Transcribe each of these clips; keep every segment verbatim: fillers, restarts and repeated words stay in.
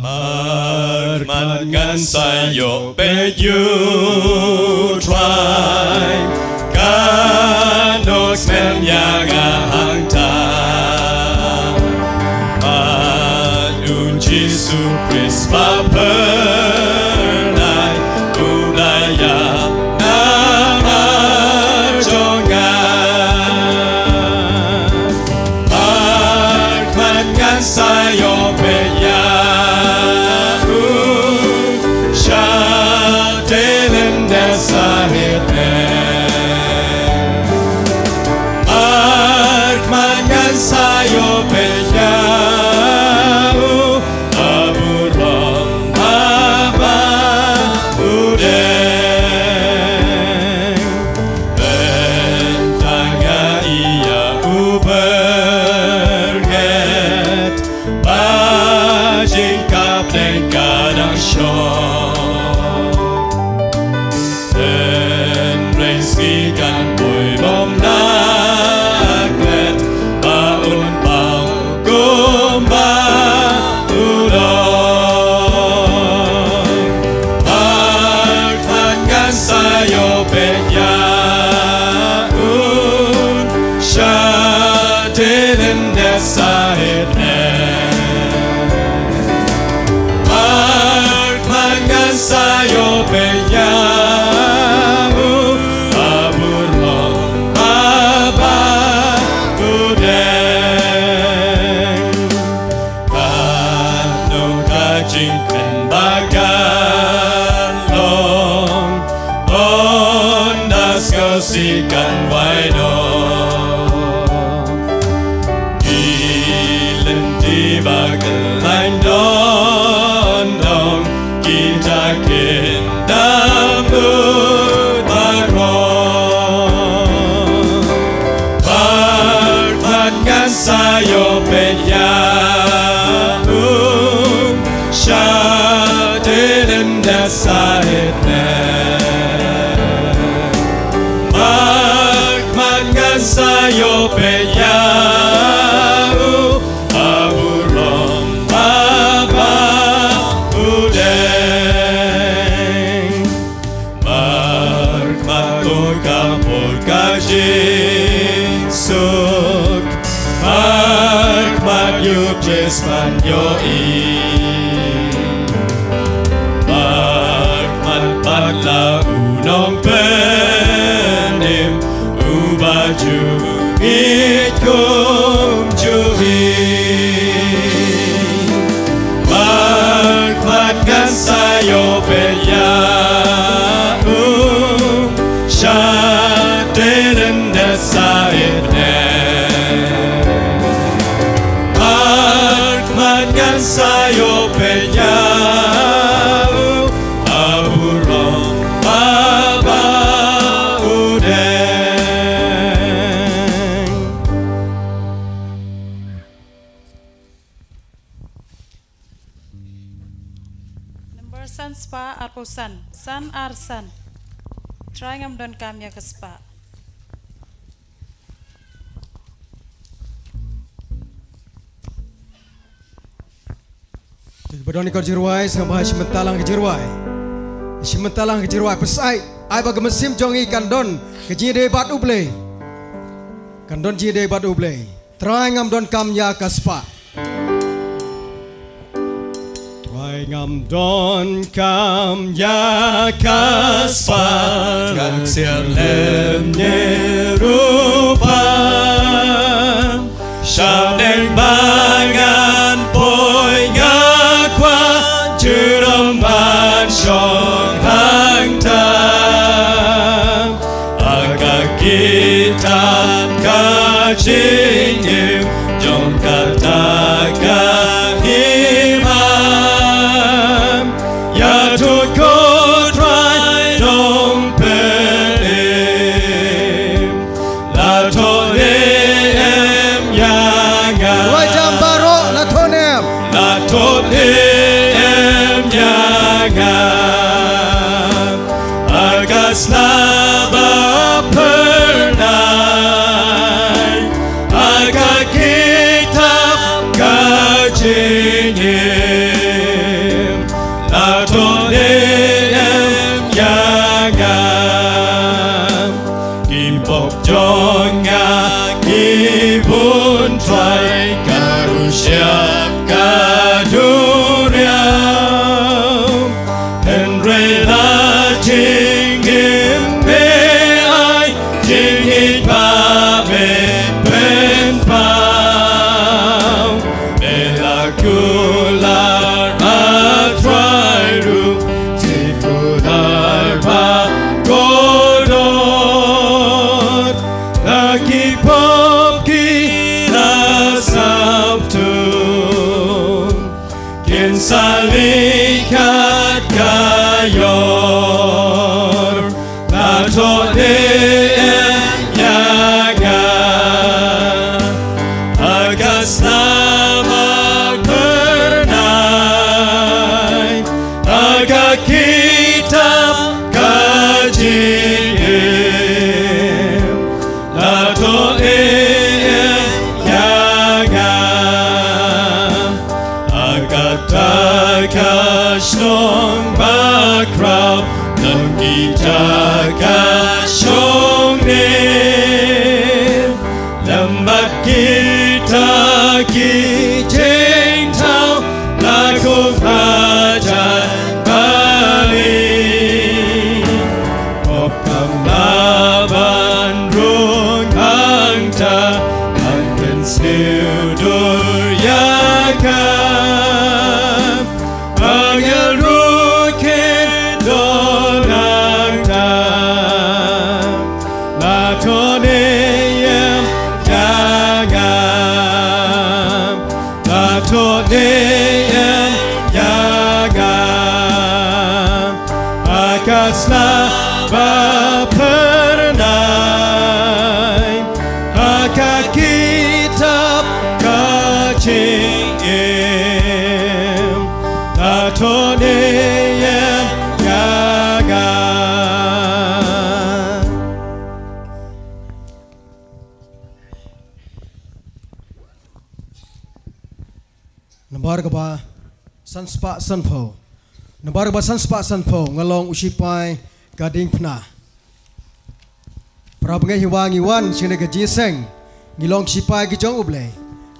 Ar man ngan sa ïoh peit ïa u Trai, katno snem ïa nga hangta. Bad u Jisu Khrist ba phyrnai, u Blei ïa namar jong nga. Ar man ngan sa ïoh peit ïa u, sha tylli lyndet sahit ne. Ar man ngan sa ïoh peit ïa u, a burom ba u dei. Bad tang ïa u byrngeit, ba jingkapdeng ka dang shong. Hynrei sngi kan poi bym lah klet, ba un pang kumba u long. Ar man ngan sa ïoh peit ïa u, sha tylli lyndet sahit ne. Ar man ngan sa ïoh peit ïa u, a burom ba u dei. Katno ka jingkren ba kan long, ynda sngewsih kan wai noh. Ki lynti ba kyllaiñ don dong, kita kin dang lut baroh. Ar man ngan sa ïoh peit ïa u, sha tylli lyndet sahit ne. Ar man ngan sa ïoh peit ïa u, a burom ba u dei. Ar man ko ka por ka jingsuk, ar man ïoh jes man ïohi. Ar man pat la u nongpynim, uba ju ïeit kumjuh hi. Ar man ngan sa ïoh peit ïa u, sha tylli lyndet sahit ne. Ar man ngan sa ïoh peit ïa u, a burom ba u dei. Number san spah arphew san, san ar san. Trai ngam donkam ïa ka spah. Te ba don ïa ka jingrwai, sngewbha shim bynta lang ka jingrwai. Shim bynta lang ka jingrwai, pynshai, ai ba ka mynsiem jong ngi kan don ka jingïadei bad U Blei. Kan don jingïadei bad U Blei. Trai ngam donkam ïa ka spah. Trai ngam donkam ïa ka spah, nga ksiar lem ne rupa. Sha bneng ba ngan poi nga kwah junom ban shong hangta. Ha ka kitab ka jingim jong kata ka hima, ïathuh ko Trai Nongpynim. La thoh ne em ïa nga? Wajam baroh, la thoh ne em? La thoh ne em ïa nga? Ha ka sla ba phyrnai, ha ka kitab ka jingim. Jong nga ki bun trai ka ruh shyiap ka duriaw. Hynrei la jingim me ai jingïeit ba me pynpaw. Me la kular, A Trai, ruh jingkular ba kordor. La ki pop ki la sawdong, kin sa likat ka ïor. La tohne ïa nga ha ka sla ba phyrnai ha ka kitab ka jingim. La tohne ïa nga ha kata ka shnong bakhraw, na kita ka shong ne. Lem bad kita ki jingthaw, la kup hajan bali. Pop kam la ban rung hangta, ban pynsniew dur ïa ka. Angel ruh kin don hangta. La tohne ïa nga, la tohne ïa nga ha ka sla ba phyrnai ha ka kitab ka jingim. La tohne ïa nga. Nambar kaba san spah san phew. Nambar kaba san spah san phew, Nga long u shipai ka diengphna. Para bangeit, hi wa ngi wan shane ka jingïaseng, ngi long shipai ki jong U Blei.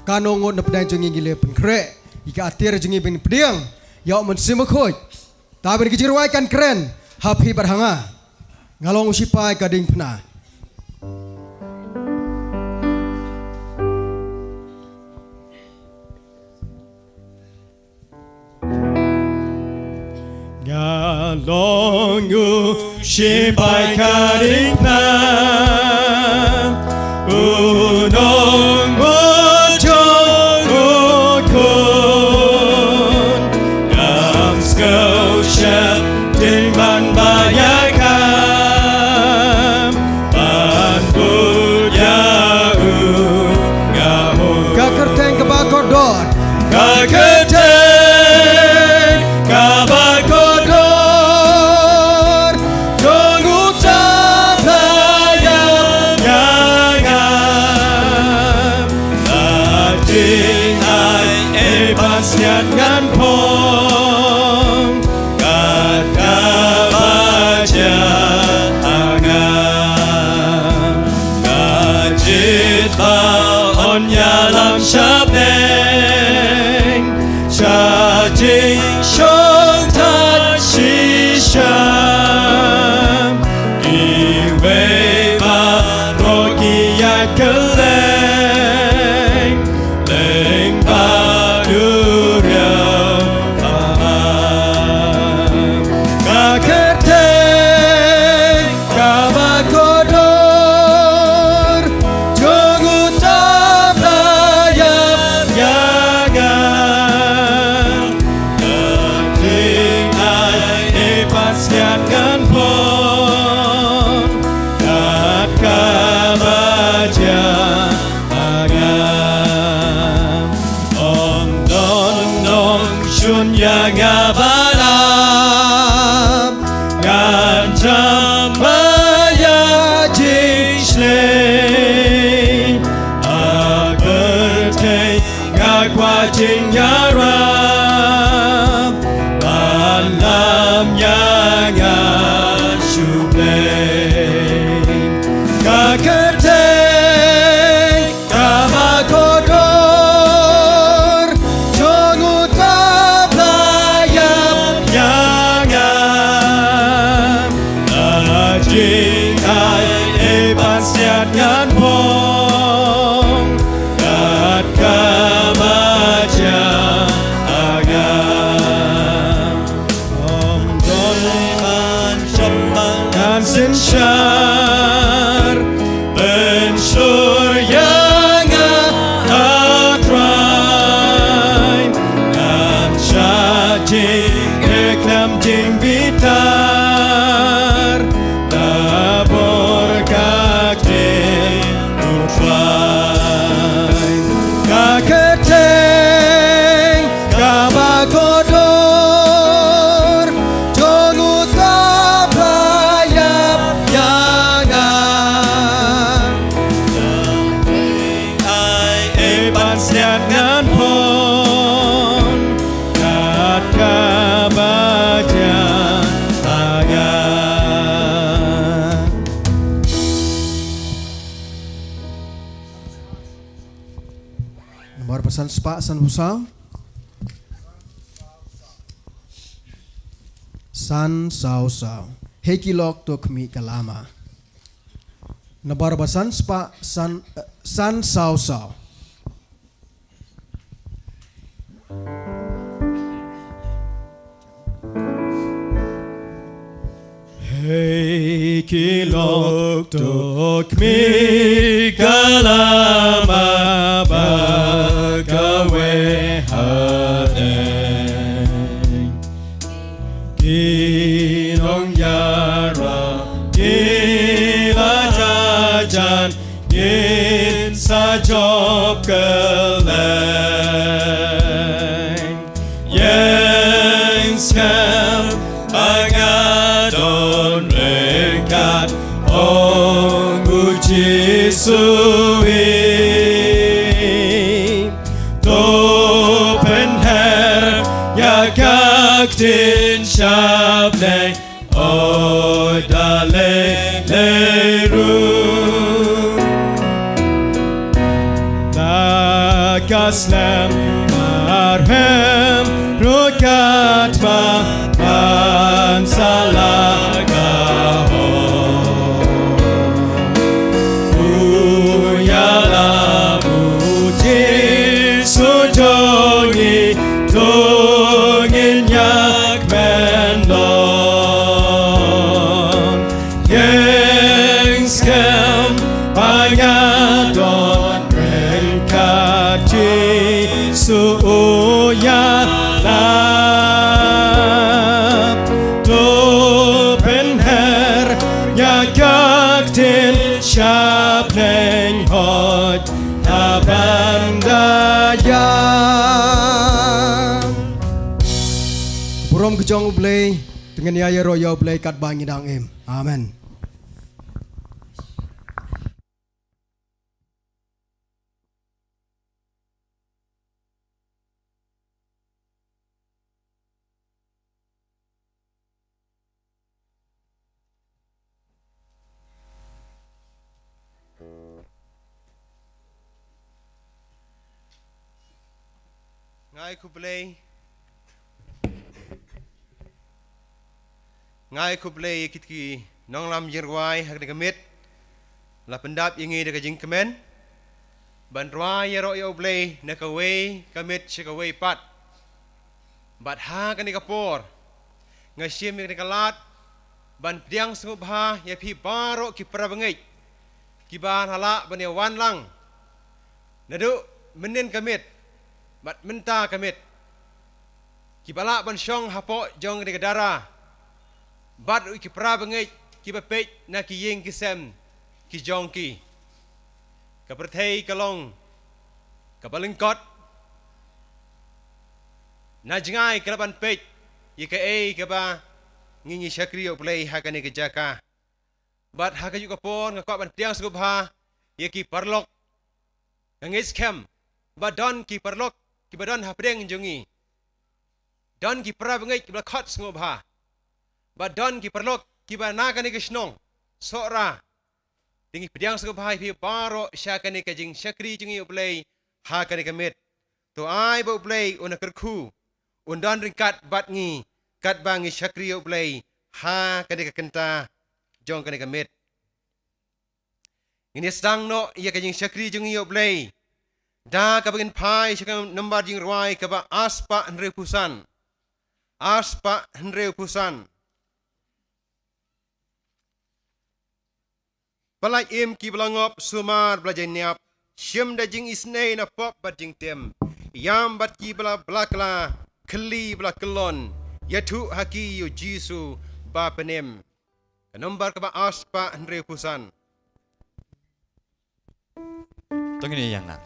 Katno ngut na pdeng jong ngi ngi la pynkhreh ïa ka atiar jong ngi ban pdiang ïa U Mynsiem Bakhuid. Te ban ki jingrwai kan kren ha phi bad ha nga. Nga long u shipai ka diengphna. Nga long u shipai ka diengphna, u nongmut jong u khun. Ngam sngewsih dei ban ba ïa ka ban bud ïa u, nga mut. Ka kyrteng kaba kordor, ka kyrteng kaba kordor jong uta ba ïa nga. Ka jingaiei ba sniat ngan phong, kat kaba jia ha nga. Ka jied ba yn ïalam shabneng sha jingshongthait shisha. Iwei baroh ki ïaid kylleng, lyngba duriaw. Ka kyrteng kaba kordor jong uta ba ïa nga. Ka jingaiei ba sniat ngan phong, kat kaba jia ha nga. Ym don nongshun ïa nga ba lam, ngan jam ba ïa jingshlei. Ha pyrthei nga kwah jingïarap, ban lam ïa nga shu Blei. Ka kyrteng Ai ei ban siat ngan phong, kat kaba jia ha nga. Ym don ban shong ban ngan synshar, pynshlur ïa nga, A Trai. Ngan shah jingkyrkhu jingbitar, da bor ka ktien U Trai. Ka kyrteng kaba kordor jong uta ba ïap ïa nga. Ai ei ban siat ngan phong, kat kaba jia ha nga. Nambar ba san spah san phew saw. San saw saw. Hei ki lok to khmih ka lama. Nambar ba san spah san, eh, san saw saw. Hei ki lok to khmih ka lama ba kawei hadien. Ki nongïarap ki la jan jan, ngin sa jop kylleng. Ïeng skhem ba nga don ryngkat, ong U Jisu hi. To pynher ïa ka ktien sha bneng, oh da lei lei ruh. Da ka slem arhem ruh katba ban sa la ka hok. U ïalam U Jisu jong ngi, to ngin ïakmen lok. Ïeng skhem ba nga don ryngkat, Jisu u ïalap. To pynher ïa ka ktien sha bneng, hooid, ha ban da ïa. Burom ka jong U Blei. Te ngin ïa ïaroh ïa U Blei katba ngi dang im. Amen. Nga ai khublei. Nga ai khublei ïa kito ki nonglam jingrwai ha kane ka miet. La pyndap ïa ngi da ka jingkmen ban rwai ïaroh ïa U Blei na kawei ka miet sha kawei pat. Bad ha kane ka por nga shim ïa kane ka lad ban pdiang sngewbha ïa phi baroh ki para bangeit kiba la lah ban ïa wan lang naduh mynnin ka miet bad mynta ka miet, kiba lah ban shong hapoh jong kane ka dara, bad ruh ki para bangeit kiba peit na ki ïing ki sem ki jong ki. Ka pyrthei ka long kaba lyngkot. Na jngai ka lah ban peit ïa kaei kaba ngi ngi shakri ïa U Blei ha kane ka jaka. Bad ha kajuh ka por nga kwah ban pdiang sngewbha ïa ki paralok. Nga ngeit skhem ba don ki paralok kiba don hapdeng jong ngi. Don ki para bangeit kiba la khot sngewbha. Ba don ki paralok kiba na kane ka shnong Sohra. Te ngi pdiang sngewbha ïa phi baroh sha kane ka jingshakri jong ngi ïa U Blei ha kane ka miet. To ai ba U Blei un kyrkhu, un don ryngkat bad ngi katba ngi shakri ïa U Blei ha kane ka kynta. jong kane ka miet. Ngin ïa sdang noh ïa ka jingshakri jong ngi ïa U Blei da kaba ngin phai sha ka nombar jingrwai kaba arspah hynriewphew san. Arspah hynriewphew san. Pyllait im kiba la ngop, sumar ba la janiap, shim da jingisynei na pop bad jingtem, ïam bad kiba la bakla, khylli ba la kyllon, ïathuh ha ki ïa U Jisu ba pynim. Ka nombar kaba arspah hynriewphew san. To ngin ïa ïeng nang.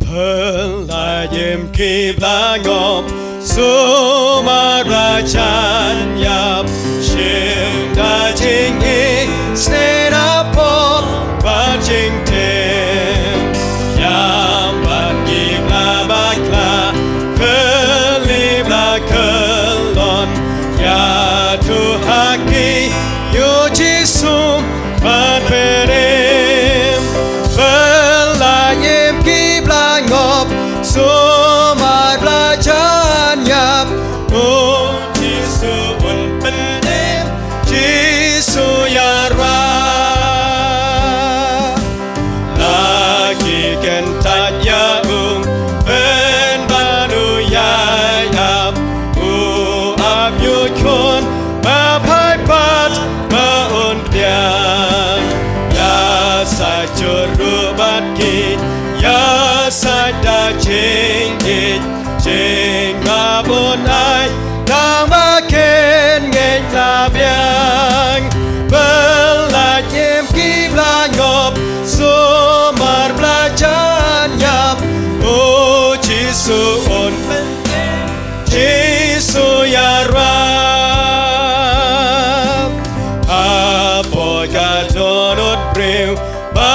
Pyllait im kiba la ngop, sumar ba la janiap, shim da jingisynei na pop bad jingtem, ïam bad kiba la bakla, khylli ba la kyllon, ïathuh ha ki ïa U Jisu ba pynim. Pyllait im kiba la ngop, sumar ba la janiap, U Jisu un pynim, Jisu ïaroh. La ki kyntait ïa u, pynban u ïai ap, u ap ïa u khun ba phai pat ba un pdiang. Ïasaid jur ruh bad ki, ïasaid da jingïeit, jingmap un ai tang ba kin ngeit la biang. Pyllait im kiba la ngop, sumar ba la janiap, U Jisu un pynim, Jisu ïaroh. Hapoh ka dohnud briew ba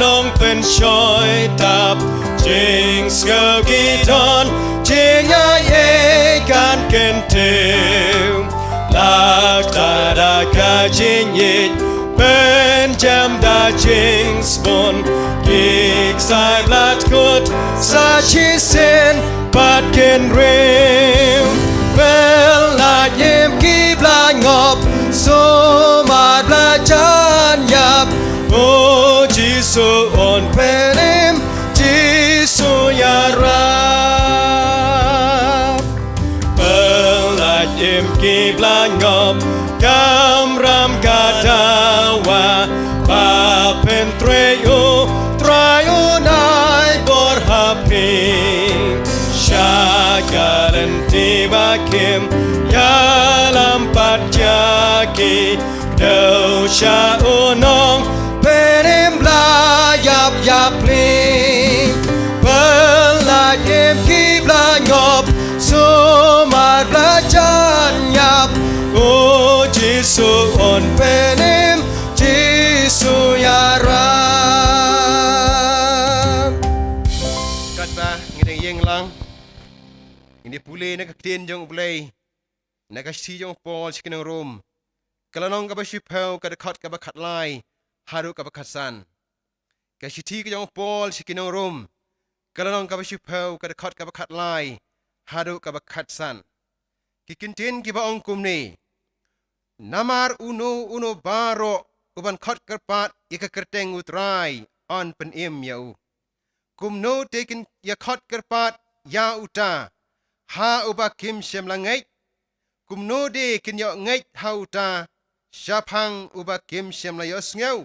nongpynshoi tap, jingsngew ki don, jingaiei kan kyntiew. Lak ta da ka jingïeit, pynjem da jingsbun, ki ksai ba la kut sa shisien bad kynriew. Pyllait im kiba la ngop, sumar ba la janiap, U Jisu un pynim, Jisu ïaroh. Pyllait im kiba la ngop, kamram ka dawa ba pyntrei, U Trai un ai bor ha phi. Sha ka lynti ba khim, ïalam pat ïa ki, kdew sha u nongpynim ba la ïap ïapli. Pyllait im kiba la ngop, sumar ba la janiap, U Jisu un pynim, Jisu ïaroh. Katba ngin ïeng lang, ngin ïa pule na ka ktien jong U Blei na ka shithi jong u Paul sha ki nong Rom, ka lynnong kaba shiphew, ka dkhot kaba khatlai haduh kaba khatsan. Ka shithi ka jong u Paul sha ki nong Rom, ka lynnong kaba shiphew, ka dkhot kaba khatlai haduh kaba khatsan. Ki kyntien kiba ong kumne: Namar uno uno baroh uban khot kyrpad ïa ka kyrteng U Trai yn pynim ïa u. Kumno te kin ïa khot kyrpad ïa uta ha uba kim shym la ngeit? Kumno de kin ïoh ngeit ha uta shaphang uba kim shym la ïohsngew?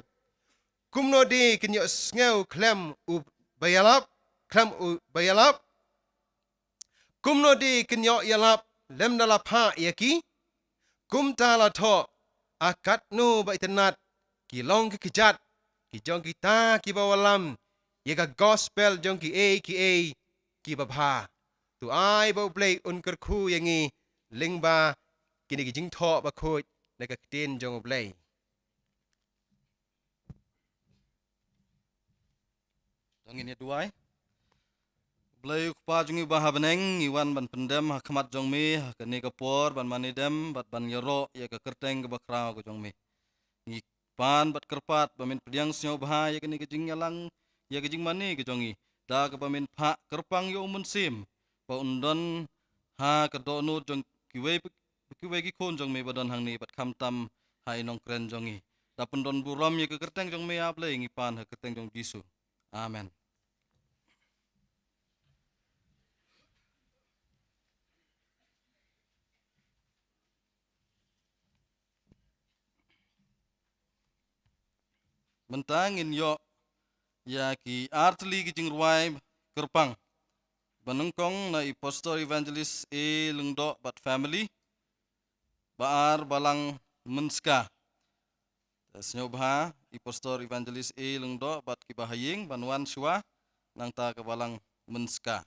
Kumno de kin ïohsngew khlem u ba ïalap, khlem u ba ïalap? Kumno de kin ïoh ïalap lymda la phah ïa ki? Kumta la thoh, a katno ba itynnat ki long ki kjat ki jong kita kiba wallam ïa ka gospel jong kiei kiei kiba bha. To ai ba U Blei un kyrkhu ïa ngi lyngba kine ki jingthoh bakhuid na ka ktien jong U Blei. To ngin ïa duwai. Blei U Kpa jong ngi uba ha bneng, ngi wan ban pyndem ha khmat jong me ha kane ka por ban mane dem bad ban ïaroh ïa ka kyrteng kaba khraw ka jong me. Ngi pan bad kyrpad ba men pdiang sngewbha ïa kane ka jingïalang, ïa ka jingmane ka jong ngi. da kaba men phah kyrpang ïa u Mynsiem ba un don ha ka dohnud jong kiwei kiwei ki khun jong me ba don hangne bad khamtam ha i nongkren jong ngi. Da pyndon burom ïa ka kyrteng jong me, A Blei, ngi pan ha ka kyrteng jong Jisu. Amen. Mynta ngin ïoh ïa ki artylli ki jingrwai kyrpang. Ba nyngkong na i Pastor Evangelist A Lyngdoh bad family. Ba ar Balang Mynska. Te sngewbha i Pastor Evangelist A Lyngdoh bad ki bahaïing ban wan shuwa nangta ka Balang Mynska.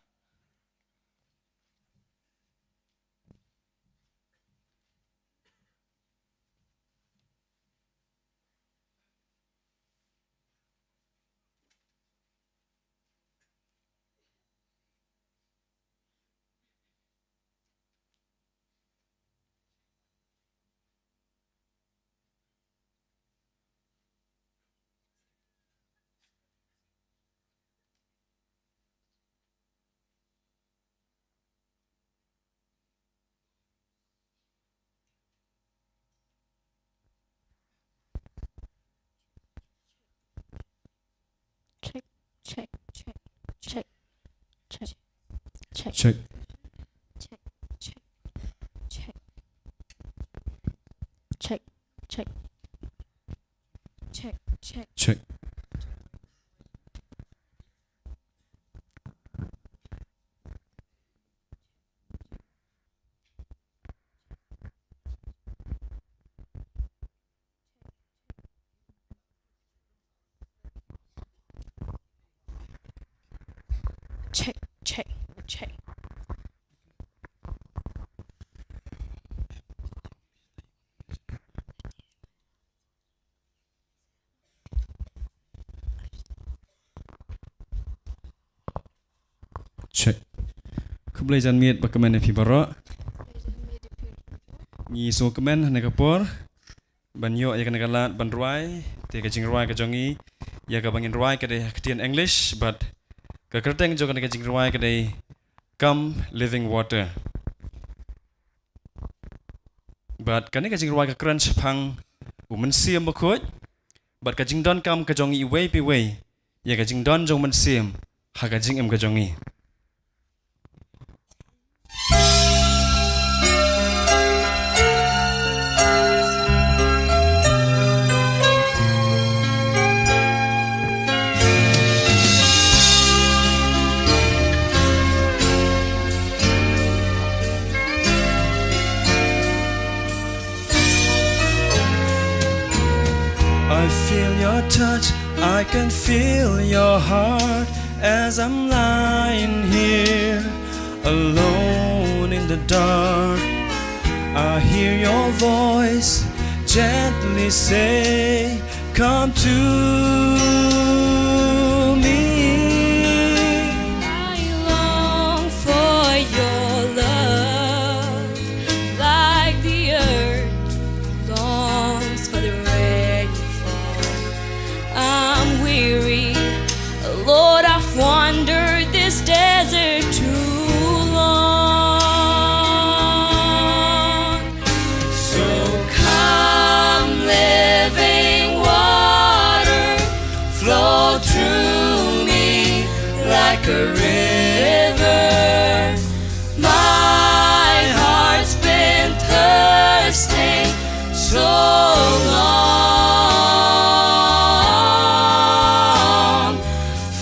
Check, check, check, check, check, check, check, check, check, check, check, check, check, check, check, check. Check, check, check. Check. Khublei janmiet ba kmen ïa phi baroh. Ngi sngewkmen ha kane ka por ban ïoh ïa kane ka lad ban rwai, te ka jingrwai ka jong ngi ïa kaba ngin rwai ka dei ha ka ktien English, bad ka kyrteng jong kane ka jingrwai ka dei Come Living Water. Bad kane ka jingrwai ka kren shaphang u Mynsiem Bakhuid, bad ka jingdonkam ka jong ngi iwei pa iwei ïa ka jingdon jong u Mynsiem ha ka jingim ka jong ngi. I feel your touch, I can feel your heart as I'm lying here alone in the dark. I hear your voice gently say, "Come to me." I long for your love like the earth longs for the rainfall. I'm weary, Lord, I've wandered this desert too long. So come, living water, flow through me like a river. My heart's been thirsting so long.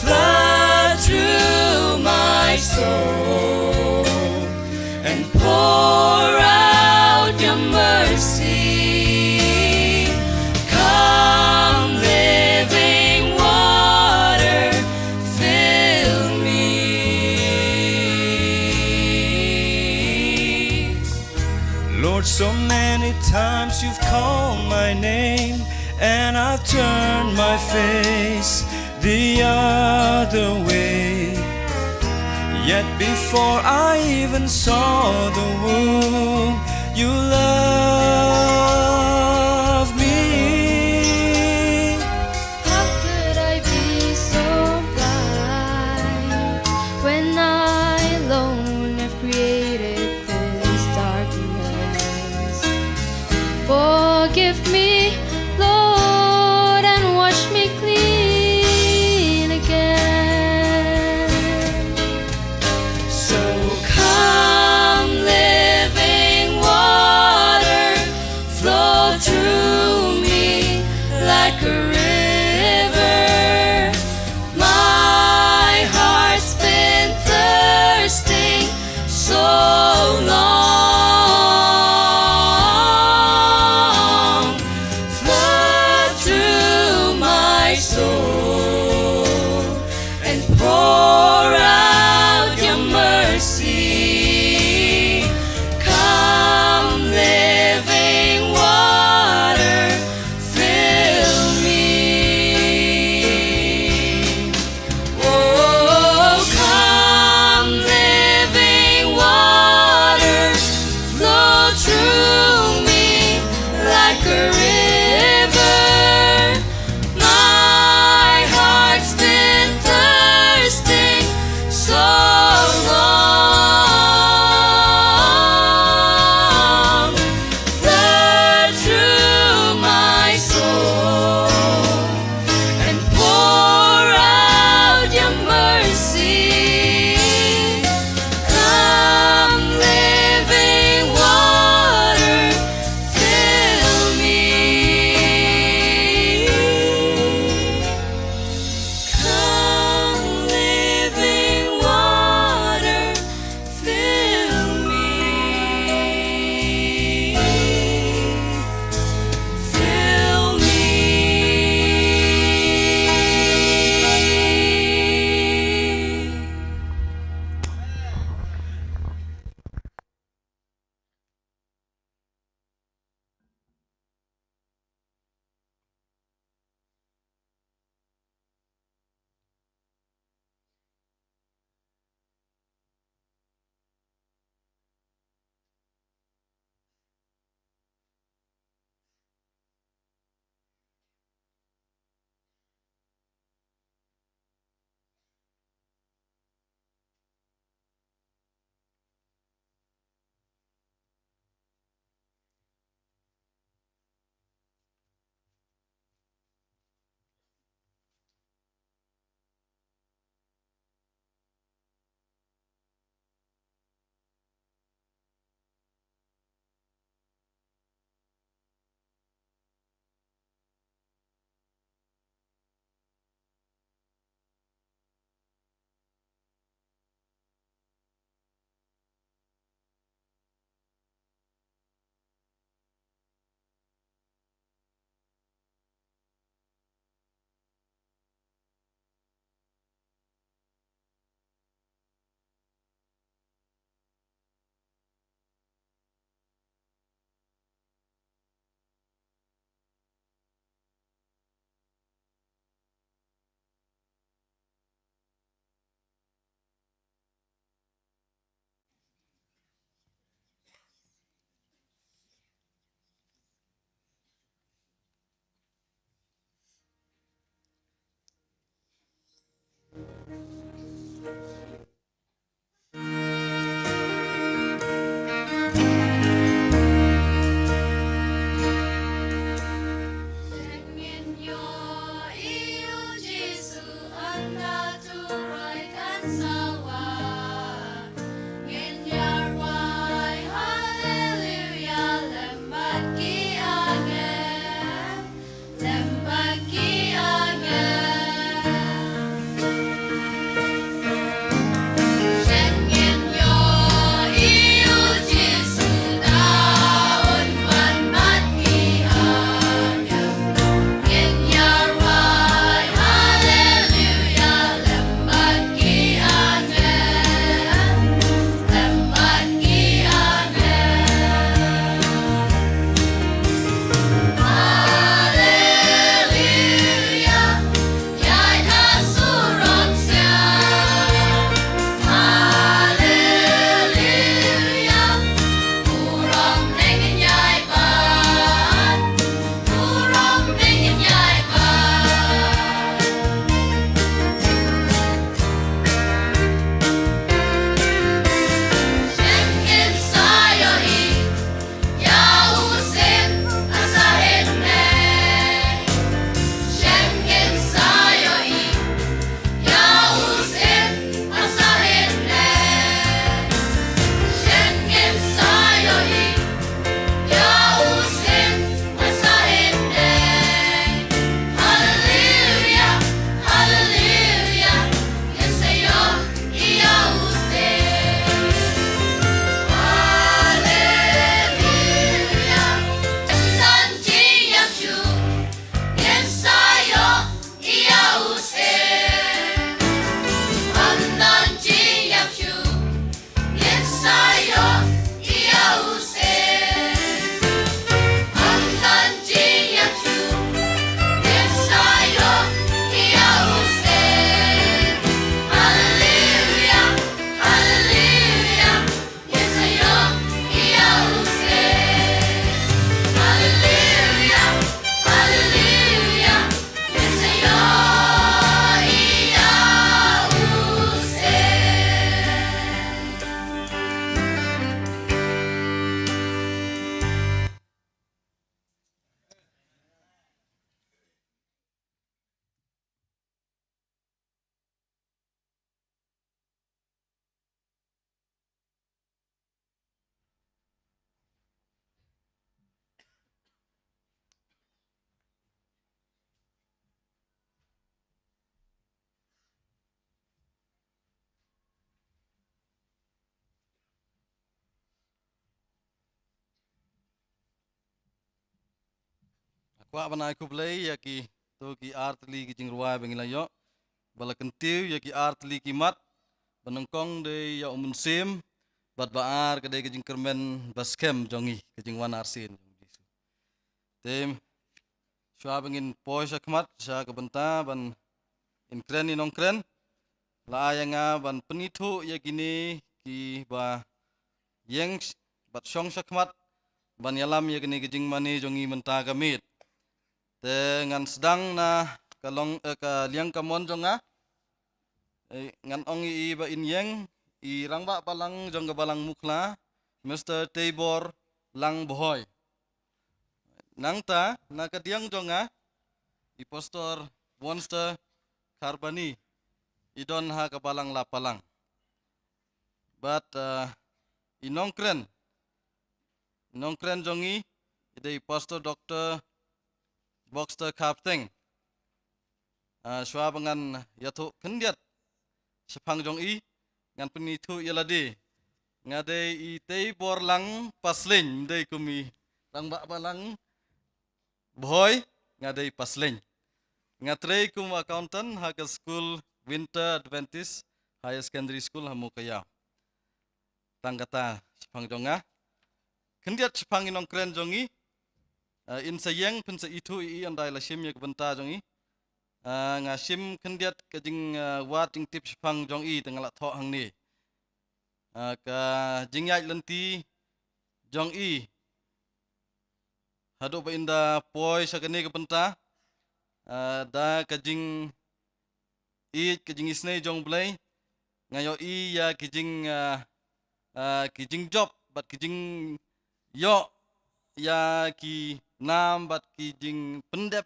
Flood through my soul and pour out your mercy. Come, living water, fill me. Lord, so many times you've called my name, and I've turned my face the other way. Yet before I even saw the womb, you loved me. How could I be so blind? me, Lord, and wash me clean again. So come, living water, flow through me like a river. My heart's been thirsting so long. Kwah ban ai khublei ïa kito ki artylli ki jingrwai ba ngi la ïoh, ba la kyntiew ïa ki artylli ki mat, ba nyngkong dei ïa u Mynsiem, bad ba ar ka dei ka jingkyrmen ba skhem jong ngi, ka jingwan arsien jong u Jisu. Te shuwa ba ngin poi sha khmat sha ka bynta ban ïakren, i nongkren, la ai ïa nga ban pynithuh ïa kine kiba ïeng bad shong sha khmat ban ïalam ïa kane ka jingmane jong ngi mynta ka miet. Te ngan sdang na ka long, eh, ka liang kamon jong nga. Eh, ngan ong ïa i ba in ïeng, i Rangbah Balang jong ka Balang Mukhla, Mister Teibor Lang Bhoi. Nangta na ka diang jong nga, i Pastor Wonster Kharbani, i don ha ka Balang Lapalang. Bad, eh, i nongkren, nongkren jong ngi, i dei Pastor Doktor Boxter Khapteng. Ah, shuwa ba ngan ïathuh khyndiat shaphang jong i, ngan pynithuh ïa lade. Nga dei i Teibor Lang Paslein, ym dei kum i Rangbah Balang Bhoi, nga dei Paslein. Nga trei kum accountant ha ka skul Winter Adventist Higher Secondary School ha Mowkaiaw. Tang kata shaphang jong nga. Khyndiat shaphang i nongkren jong ngi. Ah, in sa ïeng phin sa ithuh ïa i, ynda i la shim ïa ka bynta jong i. Ah, nga shim khyndiat ka jing, ah, wad jingtip shaphang jong i, te nga la thoh hangne. Ah, ka jingïaid lynti jong i haduh ba in da poi sha kane ka bynta, ah, da ka jing ïeit, ka jingisynei jong U Blei, nga ïohi ïa ki jing, ah, ah, ki jingjop bad ki jingïoh ïa ki nam bad ki jingpyndep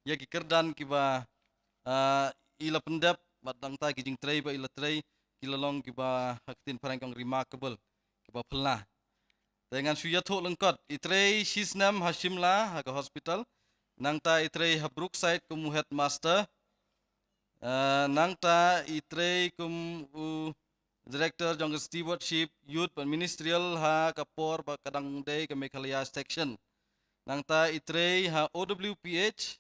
ïa ki kyrdan kiba, ah, i la pyndep, bad nangta ki jingtrei ba i la trei, ki la long kiba ha ka ktien phareng ki ong remarkable, kiba phylla. Te ngan shu ïathuh lyngkot, i trei shi snem ha Shimla, ha ka hospital. Nangta i trei ha Brookside kum u headmaster. Ah, nangta i trei kum u director jong ka stewardship, youth bad ministerial ha ka por ba ka dang dei ka Meghalaya section. Nangta i trei ha O W P H,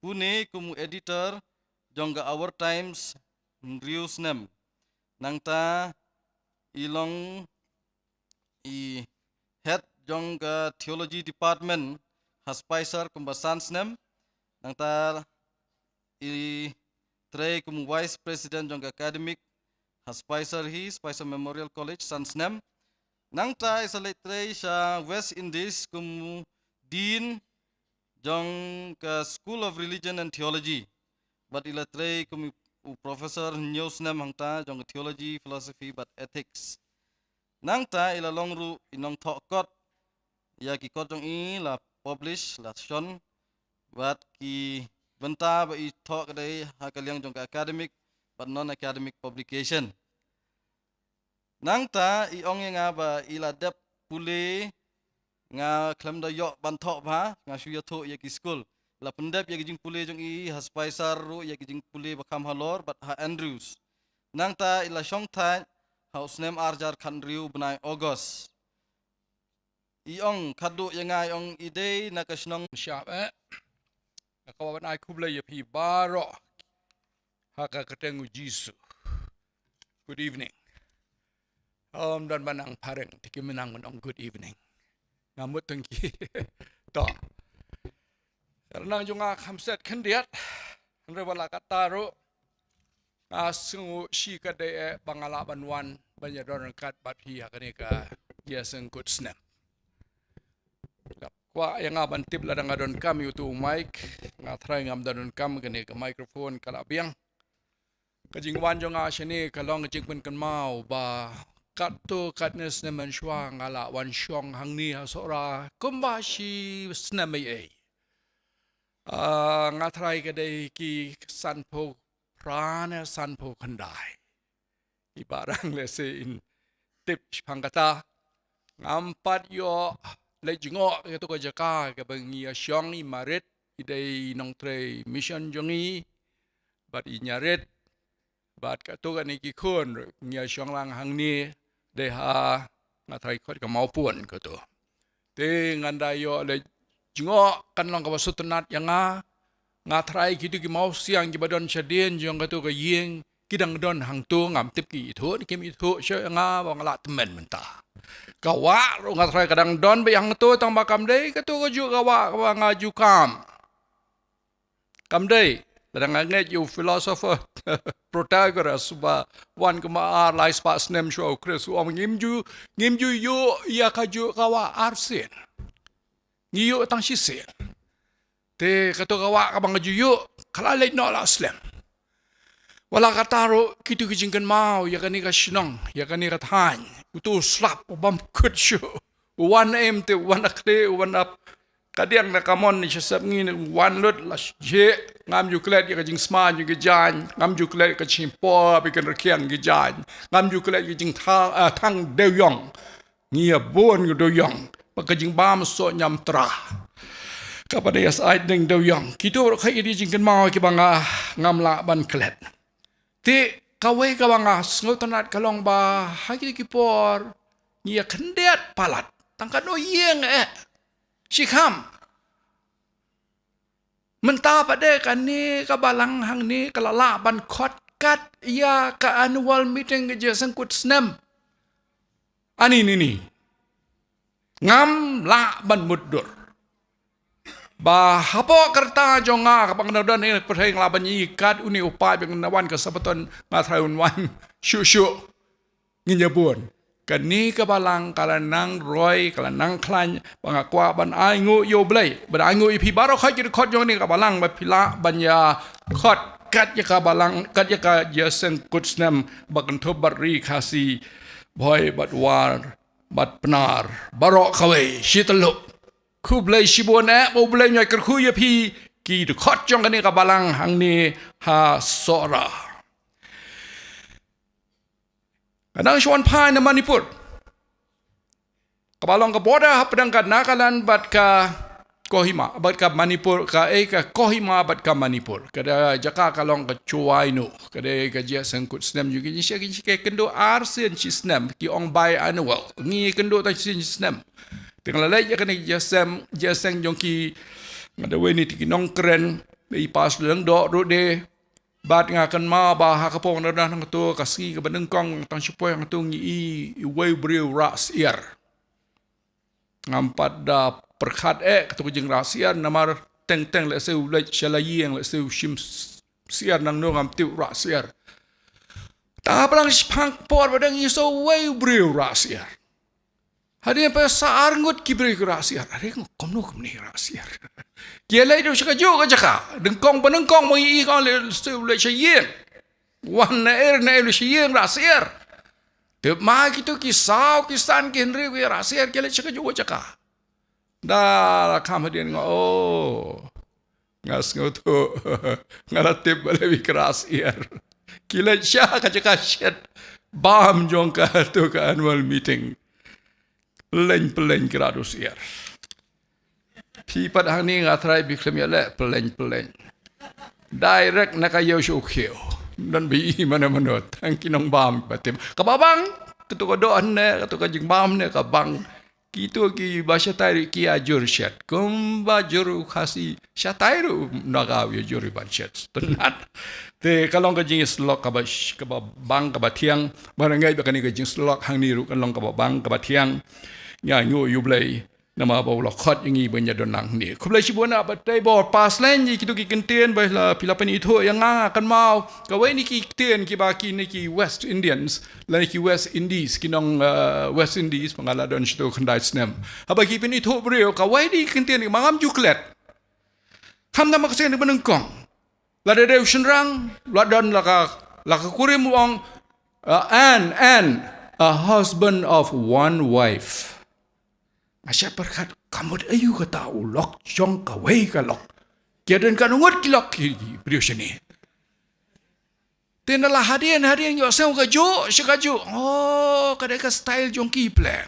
Pune kum u editor jong ka Our Times hynriew snem. Nangta i long i head jong ka theology department ha Spicer kumba san snem. Nangta i trei kum vice president jong ka academic ha Spicer hi, Spicer Memorial College, san snem. Nangta i sa leit trei sha West Indies kum dean jong ka School of Religion and Theology. Bad i la trei kum u professor hynñiew snem hangta jong ka theology, philosophy bad ethics. Nangta i la long ruh i nongthoh kot. Ïa ki kot jong i la publish, la shon. Bad ki bynta ba i thoh ka dei ha ka liang jong ka academic bad non academic publication. Nangta i ong ïa nga ba i la dep pule, nga khlem da ïoh ban thoh bha, nga shu ïathuh ïa ki skul. La pyndep ïa ki jingpule jong i ha Spicer ruh, ïa ki jingpule ba kham halor bad ha Andrews. Nangta i la shong thait ha u snem ar hajar khathynriew bnai August. I ong khadduh ïa nga, i ong i dei na ka shnong Shap, eh. Nga kwah ban ai khublei ïa phi baroh ha ka kyrteng u Jisu. Good evening. Ym don ba nang phareng, te kim nang ban ong good evening. Nga mut tang ki. To. Ka rnang jong nga kham set khyndiat. Hynrei wat la katta ruh, nga sngew shi ka dei eh ba nga lah ban wan ban ïadon ryngkat bad phi ha kane ka jingïaseng kut snem. Kwah ïa nga ban tip lada nga donkam ïa utu u mic, nga tharai ngam da donkam, kane ka microphone ka la biang. Ka jingwan jong nga shane ka long ka jingpynkynmaw ba katto katne snem mynshuwa nga la wan shong hangne ha Sohra kumba shi snem ei ei. Ah, nga tharai ka dei ki sanphew phra ne sanphew khyndai. I Bah Rang lehse in tip shaphang kata. Ngam pat ïoh leit jngoh kato ka jaka kaba ngi ïa shong, i marit i dei nongtrei mission jong ngi, bad i ñiarit, bad kato kane ki khun ruh ngi ïa shong lang hangne, dei ha, nga tharai khot ka Mawpun kato. Te ngan da ïoh leit jngoh kan long kaba sngewtynnat ïa nga. Nga tharai kito ki mawsiang kiba don shadien jong kato ka ïing ki dang don hangto, ngam tip ki ithuh ne kim ithuh shuh ïa nga, ba nga lah tymmen mynta. Ka wah ruh nga tharai ka dang don beit hangto, tang ba kam dei kato kajuh ka wah kaba nga ju kam. Kam dei, lada nga ngeit ïa u philosopher Protagoras ba wan kumba ar lai spah snem shuwa u Khrist, u ong ngim ju, ngim ju ïoh ïa kajuh ka wah arsien. Ngi ïoh tang shisien. Te kato ka wah kaba nga ju ïoh ka la leit noh la slem. Wat la katta ruh kito ki jingkynmaw ïa kane ka shnong, ïa kane ka thaiñ. Uto u slap u bym kut shuh. U wan em te u wan da khlieh, u wan da kadiang, da kamon ne shisha ngi ne u wan lut la sheh. Ngam ju klet ïa ka jingsma jong ki jaiñ, ngam ju klet ïa ka jingpor bad ka rkhiang ki jaiñ, ngam ju klet ïa ka jingthang, ah, thang dewïong. Ngi ïa bun ka dewïong bad ka jingbam soh ñiamtra. Kaba dei ïa sait deng dewïong. Kito ruh ka ïa ki jingkynmaw kiba nga ngam lah ban klet. Te kawei kaba nga sngewtynnat ka long ba ha kito ki por ngi ïa khyndiat palat. Tang katno ïing eh. Shikham. Mynta pat de kane ka balang hangne ka la lah ban khot kat ïa ka annual meeting ka jingïaseng kut snem. Ani ni ni. Ngam lah ban mutdur. Ba hapoh ka rta jong nga kaba nga don ïa ka pyrthei nga lah ban ïohi kat une u paip ba nga wan ka Sabaton nga tharai un wan shuh shuh. Ngin ïa bun. Kane ka balang ka la nang roi, ka la nang khlaiñ, ba nga kwah ban ainguh ïa U Blei, ban ainguh ïa phi baroh, khot ki dkhot jong kane ka balang ba phi lah ban ïa khot kat ïa ka balang, kat ïa ka jingïaseng kut snem ba kynthup bad ri Khasi, Bhoi bad War bad Pnar, baroh kawei shi tyllup. Khublei shibun eh, ba U Blei un ïa kyrkhu ïa phi ki dkhot jong kane ka balang hangne ha Sohra. Ka dang shu wan phai na Manipur. Kaba long ka border hapdeng ka Nagaland bad ka Kohima, bad ka Manipur, ka, eh, ka Kohima bad ka Manipur. Ka da jaka ka long ka Chowai No. Ka dei ka jingïaseng kut snem jong ki, ki, ki, ki kynduh arsien shi snem, ki ong biannual. Ngi kynduh tang shisien shi snem. Te nga la leit ïa kane ka jingïaseng, jingïaseng jong ki, nga da wei na kito ki nongkren, ba i Pastor Lyngdoh ruh de, bad nga kynmaw ba ha ka por nga don hangto ka sngi kaba nyngkong tang shu poi hangto ngi i, i wei u briew rah syiar. Ngam pat da pyrkhat eh kato ka jingrah syiar namar teng teng lehse u leit sha la ïing lehse u shim s-, syiar nangno ngam tip, u rah syiar. Te hapdeng shiphang por ba dang i sa wei u briew rah syiar. Hadien pat sa ar ngut ki briew ki rah syiar. Are kumno kumne rah syiar. Ki ïa leit ruh sha kajuh ka jaka. Nyngkong ba nyngkong ba ngi i ka ong lehse u leit sha ïing. Wan na er na er u leit sha ïing rah syiar. Te ma kito ki saw ki san ki hynriew ki rah syiar ki leit sha kajuh ka jaka. Da la kham hadien nga, oh. Nga sngewthuh. Nga la tip balei ba ki rah syiar. Ki leit sha ka jaka shet bam jong kato ka annual meeting. Pyllein pyllein ki rah syiar. Phi pat hangne nga tharai phi khlem ïaleh pyllein pyllein. Direct na ka ïew sha u khiew. Don ba i mano mano tang ki nongbam ba tip. Kaba bang, kato ka doh hangne, kato ka jingbam hangne ka bang. Kito kiba shatai ruh ki ïa jur shet. Kumba jur u Khasi shatai ruh u Naga u ïa jur ban shet. Tynnat. Te ka long ka jingïasyllok kaba sh-, kaba bang kaba thiang. Ba nga ngeit ba kane ka jingïasyllok hangne ruh ka long kaba bang kaba thiang. Ngi ainguh ïa U Blei namar ba u la khot ïa ngi ban ïa don lang hangne. Khublei shibun ah, batai bor, pass line ïa kito ki ktien ba la phi la pynithuh ïa nga, kynmaw. Kawei na ki ktien kiba kine ki West Indians lane ki West Indies, ki nong, eh, West Indies, ba nga la don shito khyndai snem. Haba ki pynithuh briew, kawei na ki ktien kiba ngam ju klet. Khamtam ha ka ktien ba nyngkong. Lada dei u shynrang, la don la ka, la ka kurim u ong, eh, and, and, a husband of one wife. Nga shah pyrkhat, ka mut aïu kata u lok jong kawei ka lok. Ki ïa don katno ngut ki lok ki, ki briew shane. Te na la hadien, hadien ïohsngew kajuh sha kajuh. Oh, ka dei ka style jong ki pleng.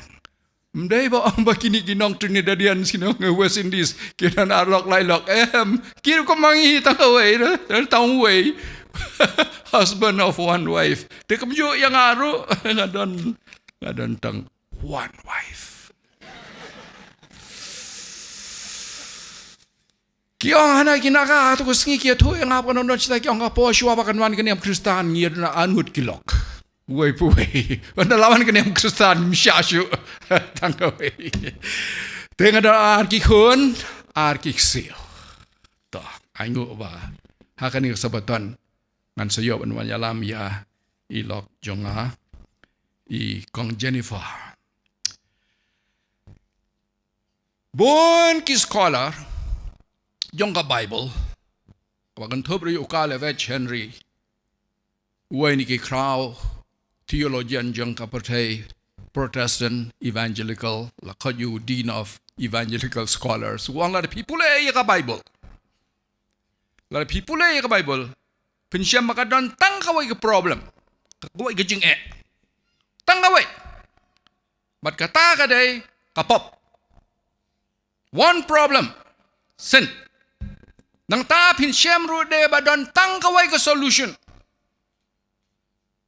Ym dei ba ong ba kine ki nong Trinidadian, ki nong West Indies ki don ar lok lai lok. Em, ki ruh kum ma ngi tang kawei, tang uwei. Husband of one wife. Te kumjuh ïa nga ruh, nga don, nga don tang one wife. Ki ong hana ki naka, to ko sngi ki ïathuh ïa nga ba kan don don shata, ki ong ka por shuwa ba kan wan ka niam Khristan ngi ïa don arngut ki lok. Wei pu wei. Wan da la wan ka niam Khristan mih sha shu. Tang kawei. Te nga don ar ki khun, ar ki ksiew. To, ai nguh ba ha kane ka Sabaton ngan sa ïoh ban wan ïalam ïa i lok jong nga, i Kong Jennifer. Bun ki scholar jong ka Bible, kaba kynthup ruh ïa u Carl H. Henry, uwei na ki khraw theologian jong ka pyrthei Protestant Evangelical, la khot ïa u Dean of Evangelical Scholars, u ong lada phi pule ïa ka Bible, lada phi pule ïa ka Bible, phin shem ba ka don tang kawei ka problem, kawei ka jingeh. Tang kawei. Bad kata ka dei ka pop. One problem, sin. Nangta phin shem ruh de ba don tang kawei ka solution.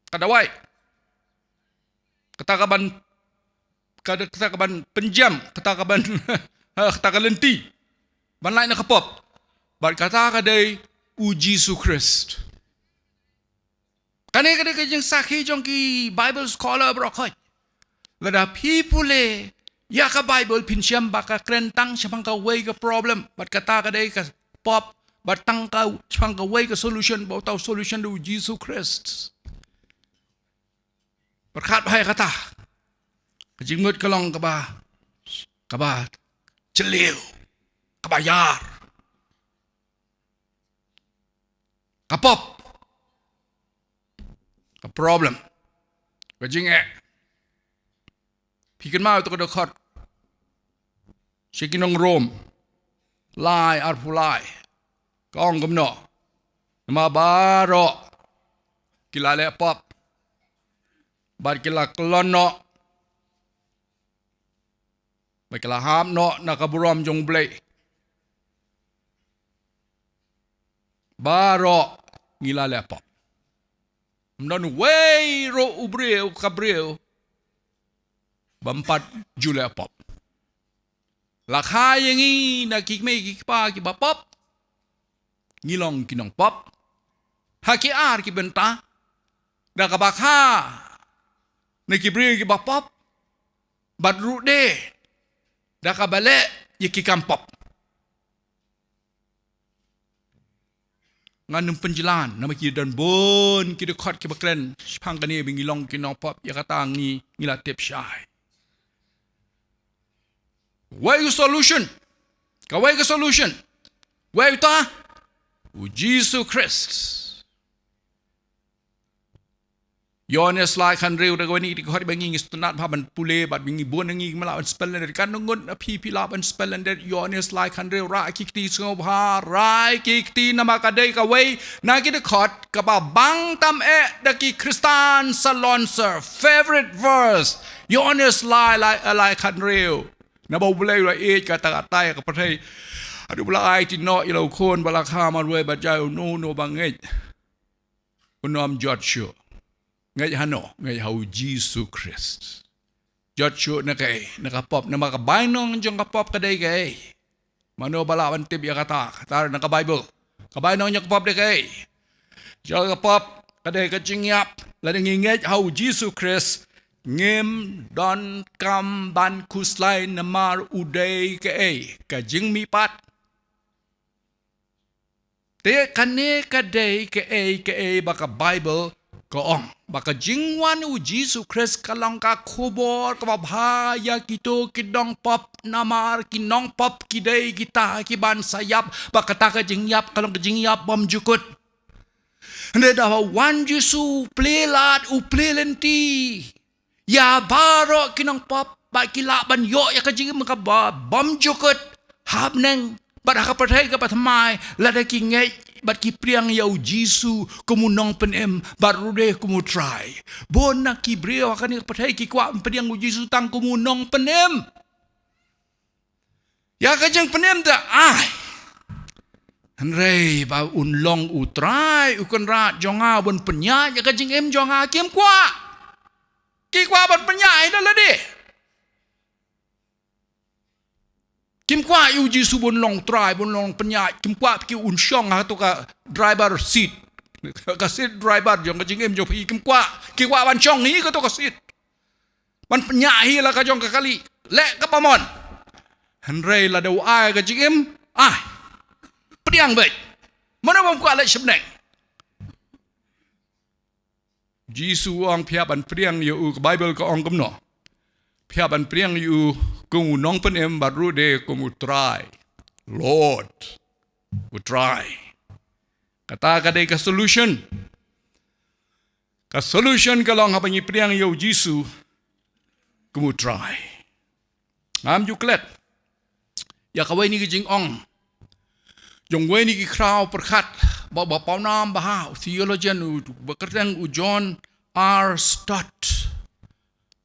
Ka dawai. Kata ka ban, kata, kata ka ban pynjem, kata ka ban, kata ka lynti ban lait na ka pop. Bad kata ka dei u Jisu Khrist. Kane ka dei ka jingsakhi jong ki Bible scholar baroh khoit. Lada phi pule ïa ka Bible phin shem ba ka kren tang shaphang kawei ka problem, bad kata ka dei ka pop, bad tang ka shaphang kawei ka solution, ba uta u solution dei u Jisu Khrist. Pyrkhat bha ïa kata. Ka jingmut ka long kaba, kaba jylliew, kaba ïar. Ka pop. Ka problem. Ka jingeh. Phi kynmaw ïa uto ka dkhot sha ki nong Rom lai arphew lai. Ka ong kumno? Namar baroh ki la leh pop bad ki la kyllon noh bad ki la hap noh na ka burom jong U Blei. Baroh ngi la leh pop. Ym don uwei ruh u briew, ka briew, bym pat ju leh pop. La kha ïa ngi na ki kmie ki kpa kiba pop. Ngi long ki nongpop ha ki ar ki bynta. Da kaba kha na ki briew kiba pop, bad ruh de da kaba leh ïa ki kam pop. Ngan ym pynjlan namar ki don bun ki dkhot kiba kren shaphang kane ba ngi long ki nongpop, ïa kata ngi, ngi la tip shai. Wei ka solution. Kawei ka solution. Wei uta? U Jisu Khrist. Ïoannis lai khathynriew, da kawei na ki dkhot ba ngi, ngi sngewtynnat bha ban pule bad ba ngi bun na ngi ngim lah ban spell lyndet. Katno ngut na phi phi lah ban spell lyndet Ïoannis lai khathynriew? Rah ki kti sngewbha, rah ki kti namar ka dei kawei na ki dkhot kaba bang tam eh da ki Khristan salonsar. Favorite verse. Ïoannis lai, lai, lai khathynriew. Naba U Blei u la ïeit kata kata ïa ka pyrthei. Haduh ba u la aiti noh ïa la u Khun ba la kha marwei, bad ïa uno uno ba ngeit, unym jot shuh. Ngeit hano? Ngeit ha u Jisu Khrist. Jot shuh na kaei? Na ka pop. Namar ka bainong jong ka pop ka dei kaei? Mano ba lah ban tip ïa kata? Kata na ka Bible. Ka bainong jong ka pop dei kaei? Jong ka pop ka dei ka jingïap. Lada ngi ngeit ha u Jisu Khrist, ngim donkam ban khuslai namar u dei kaei? Ka jingmihpat. Te kane ka dei kaei kaei ba ka Bible ka ong, ba ka jingwan u Jisu Khrist ka long ka khubor kaba bha ïa kito ki nongpop, namar ki nongpop ki dei kita kiban sa ïap, ba kata ka jingïap ka long ka jingïap bymjukut. Hynrei da ba wan Jisu, u plie lad, u plie lynti ïa baroh ki nongpop, ba ki lah ban ïoh ïa ka jingim kaba bymjukut ha bneng bad ha ka pyrthei kaba thymmai, lada ki ngeit bad ki pdiang ïa u Jisu kum u Nongpynim bad ruh de kum u Trai. Bun na ki briew ha kane ka pyrthei ki kwah ban pdiang u Jisu tang kum u Nongpynim. Ïa ka jingpynim te ai. Hynrei ba un long u Trai, u Kynrad jong nga, ban pynïaid ïa ka jingim jong nga, kim kwah. Ki kwah ban pynïaid da lade. Kim kwah ïa u Jisu ban long Trai, ban long Pynïaid, kim kwah phi un shong ha kato ka driver seat. Ka seat driver jong ka jingim jong phi, kim kwah, ki kwah ban shong hi kato ka seat. Ban pynïaid hi la ka jong ka kali. Leh kaba mon. Hynrei lada u ai ka jingim, ai. Pdiang beit. Mano bym kwah leit sha bneng. Jisu u ong phi hap ban pdiang ïa u, ka Baibl ka ong kumno. Phi hap ban pdiang ïa u kum u nongpynim bad ruh de kum u Trai. Lord. U Trai. Kata ka dei ka solution. Ka solution ka long haba ngi pdiang ïa u Jisu kum u Trai. Ngam ju klet ïa kawei na ki jingong jong wei na ki khraw pyrkhat ba, ba pawnam ba ha, u theologian, u, ba kyrteng u John R. Stott.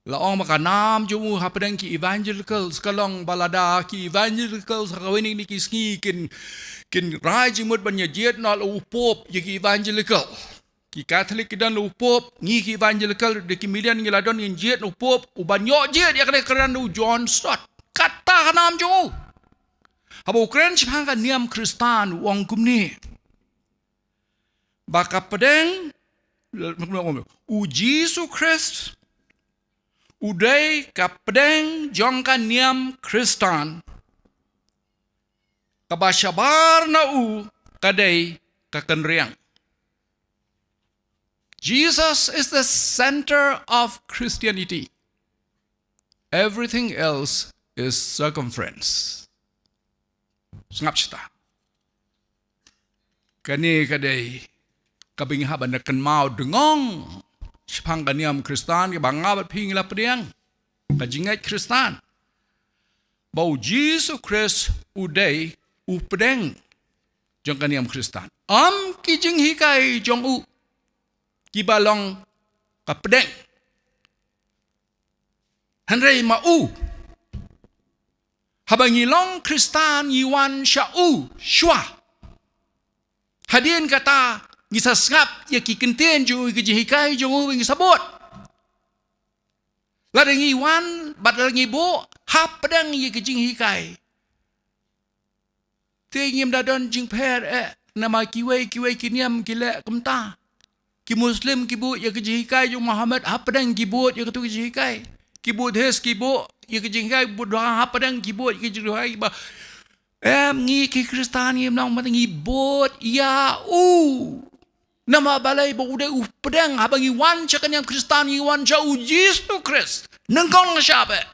La ong ba ka nam jong u hapdeng ki evangelicals ka long ba lada ki evangelicals ha kawei na ki sngi kin, kin rai jingmut ban ïa jied noh la u Pope ïa ki evangelical. Ki Katholik ki don la u Pope, ngi ki Evangelical de ki million ngi la don ngin jied na u Pope, u ban ïoh jied ïa kane ka kyrdan u John Stott. Kata ka nam jong u. Haba u kren shaphang ka niam Khristan u ong kumne. Ba ka pdeng, u Jisu Khrist, u dei ka pdeng jong ka niam Khristan. Kaba shabar na u ka dei ka kynriang. Jesus is the center of Christianity. Everything else is circumference. Sngap shata. Kane ka dei kaba ngi hap ban da kynmaw dngong shaphang ka niam Khristan kaba nga bad phi ngi la pdiang. Ka jingngeit Khristan. Ba u Jisu Khrist u dei u pdeng jong ka niam Khristan. Ym ki jinghikai jong u kiba long ka pdeng. Hynrei ma u. Haba ngi long Khristan ngi wan sha u shuwa. Hadien kata ngi sa sngap ïa ki ktien jong u, ki jinghikai jong u ngi sa bud. Lada ngi wan bad lada ngi buh hapdeng ïa ki jinghikai. Te ngim da don jingpher eh, namar kiwei kiwei ki niam ki leh kumta. Ki Muslim ki bud ïa ki jinghikai jong Muhammad hapdeng ki bud ïa kito ki jinghikai. Ki Buddhist ki bud ïa ki jinghikai, Buddha hapdeng ki bud ïa ki jinghikai ba. Em, ngi ki Khristan ngim long, ma ngi bud ïa u. Namar balei? Ba u dei u pdeng, haba ngi wan sha ka niam Khristan ngi wan sha u Jisu Khrist. Nyngkong nyngshap eh.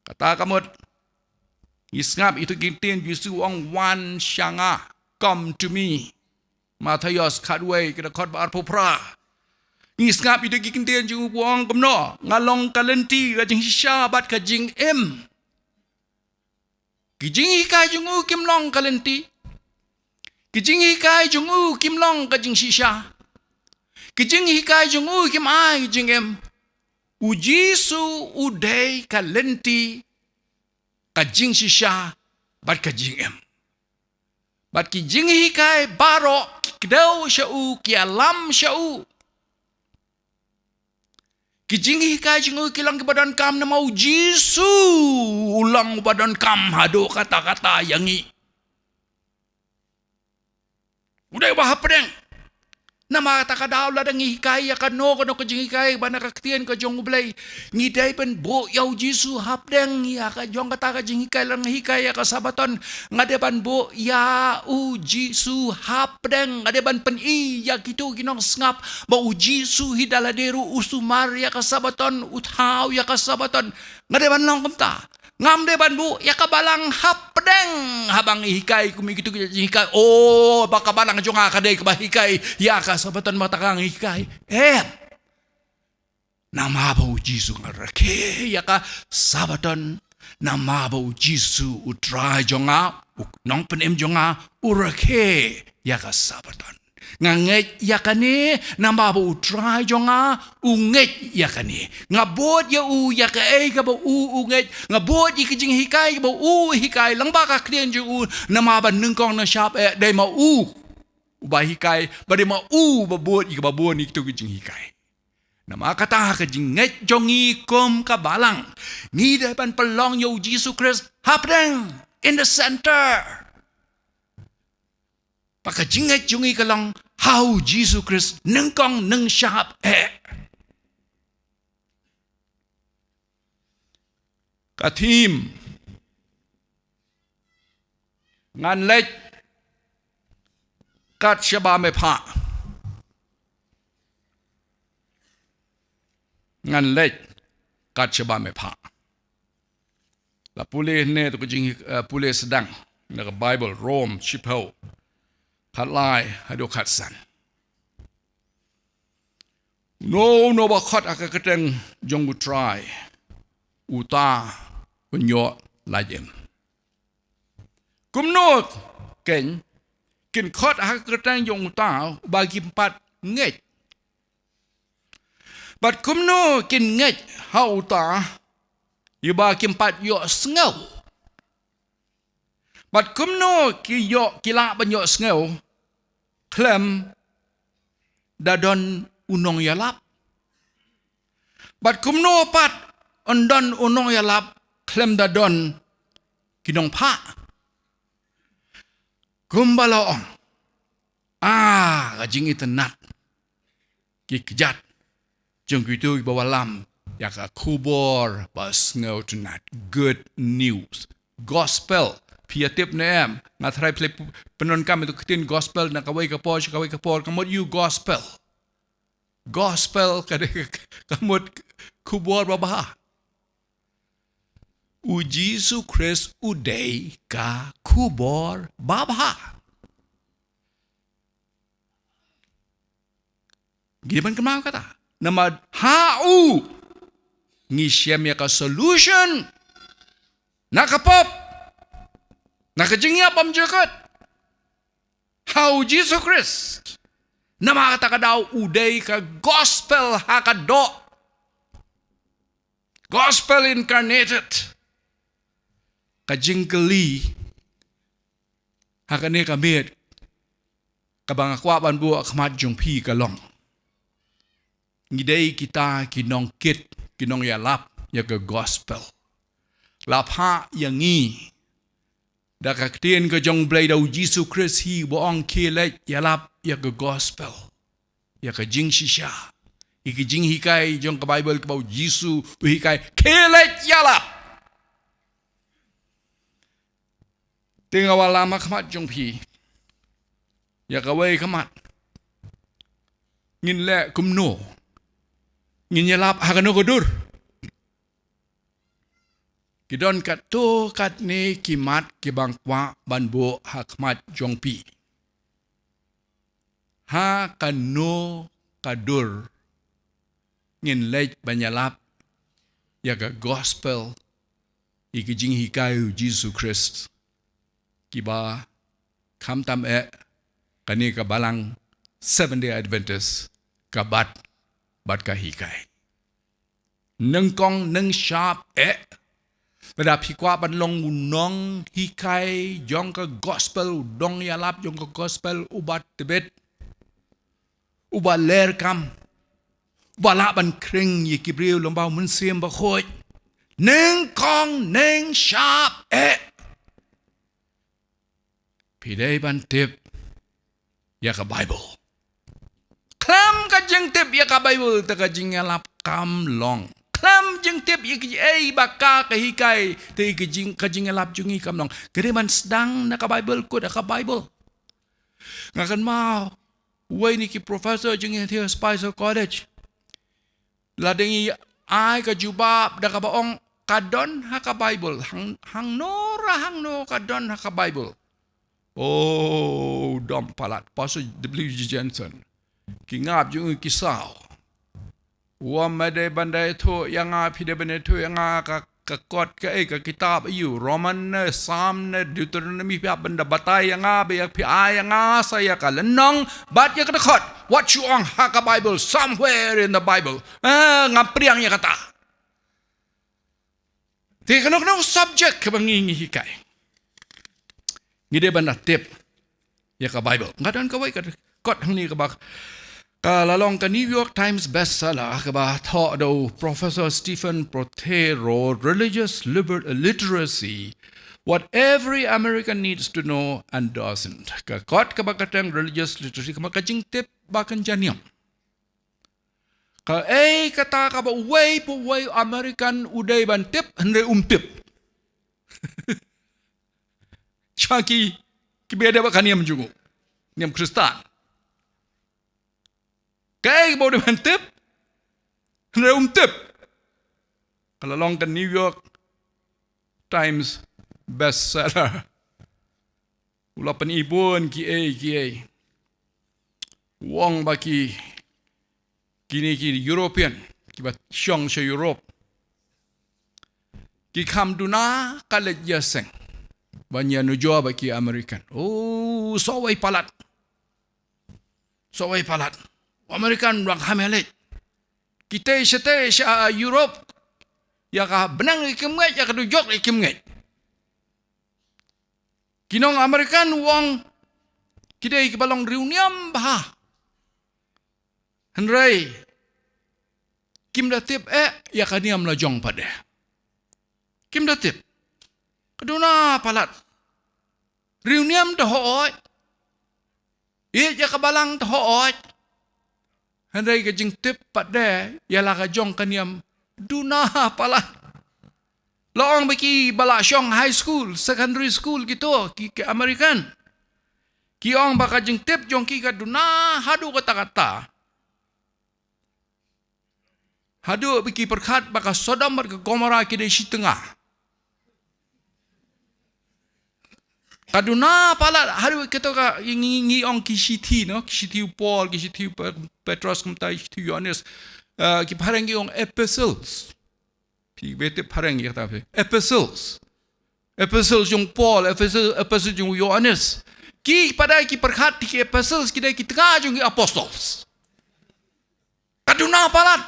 Kata ka mut ngi sngap ïa kito ki ktien Jisu u ong, wan sha nga, come to me. Mathaios khatwei ka dkhot ba arphew phra. Ngi sngap ïa kito ki ktien jong u ba u ong kumno, nga long ka lynti, ka jingshisha bad ka jingim. Ki jinghikai jong u kim long ka lynti. Ki jinghikai jong u kim long ka jingshisha. Ki jinghikai jong u kim ai jingim. U Jisu u dei ka lynti, ka jingshisha bad ka jingim. Bad ki jinghikai baroh ki kdew sha u, ki ïalam sha u. Ki jinghikai jong u ki long kiba donkam namar u Jisu u long uba donkam haduh katta katta ïa ngi. U dei uba hapdeng. Namar kata ka daw lada ngi hikai ïa kano kano ka jinghikai ba na ka ktien ka jong U Blei, ngi dei ban buh ïa u Jisu hapdeng ïa ka jong kata ka jinghikai. Lada ngi hikai ïa ka Sabaton, nga dei ban buh ïa u Jisu hapdeng. Nga dei ban pyni ïa kito ki nongsngap ba u Jisu hi da lade ruh u sumar ïa ka Sabaton, u thaw ïa ka Sabaton. Nga dei ban long kumta. Ngam dei ban buh ïa ka Balang hapdeng haba ngi hikai kum ïa kito ki jinghikai. Oh, ba ka Balang jong nga ka dei kaba hikai ïa ka Sabaton, ba kata ka ngi hikai. Em. Namar ba u Jisu, nga rakhe ïa ka Sabaton. Namar ba u Jisu u Trai jong nga, u Nongpynim jong nga, u rakhe ïa ka Sabaton. Nga ngeit ïa kane namar ba u Trai jong nga u ngeit ïa kane. Nga bud ïa u ïa kaei kaba u u ngeit. Nga bud ïa ki jinghikai kaba u hikai lyngba ka ktien jong u, namar ba nyngkong nyngshap eh dei ma u uba hikai, ba dei ma u ba bud ïa kaba bun ïa kito ki jinghikai. Namar kata ha ka jingngeit jong ngi kum ka balang, ngi dei ban pynlong ïa u Jisu Khrist hapdeng, in the center. Ba ka jingngeit jong ngi ka long ha u Jisu Khrist nyngkong nyngshap eh. Ka theme, ngan leit kat shaba me phah. Ngan leit kat shaba me phah. La pule ne to ka jing, eh, pule sdang na ka Bible, Rom shiphew, khatlai haduh khatsan. Uno uno ba khot ha ka kyrteng jong u Trai, uta un ïoh lait im. Kumno kein kin khot ha ka kyrteng jong uta uba kim pat ngeit? Bad kumno kin ngeit ha uta uba kim pat ïohsngew? Bad kumno ki ïoh, ki lah ban ïohsngew khlem da don u nongïalap? Bad kumno pat yn don u nongïalap khlem da don ki nongphah? Kumba la ong, ah, ka jingitynnad, ki kjat jong kito kiba wallam ïa ka khubor ba sngewtynnad, good news, gospel. Phi ïa tip ne em? Nga tharai phi la pyndonkam ïa ka ktien gospel na kawei ka por sha kawei ka por. Ka mut ïa u gospel, gospel ka dei ka mut khubor babha. U Jisu Khrist u dei ka khubor babha. Ngi dei ban kynmaw kata. Namar ha u ngi shem ïa ka solution na ka pop, na ka jingïap bymjukut, ha u Jisu Khrist. Namar kata ka daw u dei ka gospel ha ka doh. Gospel incarnated. Ka jingkylli ha kane ka miet kaba nga kwah ban buh ha khmat jong phi ka long, ngi dei kita ki nongkit, ki nongïalap ïa ka gospel? La phah ïa ngi da ka ktien ka jong u Blei, da u Jisu Khrist hi uba ong, khie leit ïalap ïa ka gospel, ïa ka jingshisha, ïa ka jinghikai jong ka Baibl kaba u Jisu u hikai, khie leit ïalap. Te nga wallam ha khmat jong phi ïa kawei ka mat. Ngin leh kumno? Ngin ïalap ha kano ka dur? Ki don katto katne ki mat kiba nga kwah ban buh ha khmat jong phi. Ha kano ka dur ngin leit ban ïalap ïa ka gospel, ïa ka jinghikai u Jisu Khrist, kiba khamtam eh kane ka balang Seventh Day Adventist ka bat bad ka hikai? Nyngkong nyngshap eh, lada phi kwah ban long u nonghikai jong ka gospel, u nongïalap jong ka gospel uba tbit, uba ler kam, uba lah ban khring ïa ki briew lyngba u Mynsiem Bakhuid, nyngkong nyngshap eh, phi dei ban tip ïa ka Baibl. Khlem ka jingtip ïa ka Baibl te ka jingïalap kam long. Khlem jingtip ïa kiei ba ka hikai te ka jing, ka jingïalap jong ngi kam long. Ka dei ban sdang na ka Baibl, kut ha ka Baibl. Nga kynmaw uwei na ki professor jong ngi ha Spicer College, lada ngi ai ka jubab da kaba ong, ka don ha ka Baibl, hang, hangno ra hangno ka don ha ka Baibl. Oh, dom palat, Pastor W J Jensen, ki ngap jong u ki saw. Wat me dei ban da ïathuh ïa nga, phi dei ban ïathuh ïa nga ka, ka kot kaei, ka kitab aïu, Roman ne, Psalm ne, Deuteronomy, phi hap ban da batai ïa nga, ba ïa phi ai ïa nga sa ïa ka lynnong bad ïa ka dkhot. Wat shu ong ha ka Baibl, somewhere in the Baibl. Eh, ngam pdiang ïa kata. Te kano kano subject kaba ngi, ngi hikai, ngi dei ban da tip ïa ka Baibl. Nga don kawei ka kot hangne kaba Ka la long ka New York Times bestseller kaba thoh da u Professor Stephen Prothero, Religious Liber- Literacy, What Every American Needs to Know and Doesn't. Ka kot kaba kyrteng Religious Literacy, ka mut ka jingtip ba kynja niam. Kaei kata kaba uwei pa uwei American u dei ban tip, hynrei um tip. Sha ki, kiba dei ba ka niam jong u, niam Khristan. Kaei kaba u dei ban tip, hynrei um tip. Ka la long ka New York Times bestseller. U la pyni bun kiei kiei. U ong ba ki, kine ki European kiba shong sha Europe, ki kham duna ka leit ïaseng ban ïanujor bad ki American. Oh, sawei palat. Sawei palat. American ruh kham ïaleit. Kitei shatei sha Europe, ïa ka bneng ki kim ngeit, ïa ka dujok ki kim ngeit. Ki nong American u ong ki dei kiba long riewniam bha. Hynrei kim da tip eh ïa ka niam la jong pat de. Kim da tip. Ka duna palat. Riewniam te hooid. Ïeit ïa ka balang te hooid. Hynrei ka jingtip pat de ïa la ka jong ka niam duna palat. La ong ba kiba la shong high school, secondary school kito, ki, ki American, ki ong ba ka jingtip jong ki ka duna haduh katta katta. Haduh ba ki pyrkhat ba ka Sodom bad ka Gomorrah ki dei shi tnga. Ka duna palat haduh kito ka ngi, ngi, ngi ong ki shithi, no? Ki shithi u Paul, ki shithi u Pe-, Petros, kumta ki shithi u Ïoannis. Eh, ki phareng ki ong epistles. Phi beit phareng ïa kata phi. Epistles. Epistles jong Paul, epistles, epistles jong u Ïoannis. Ki pat de ki pyrkhat ki epistles ki dei ki tnga jong ki apostles. Ka duna palat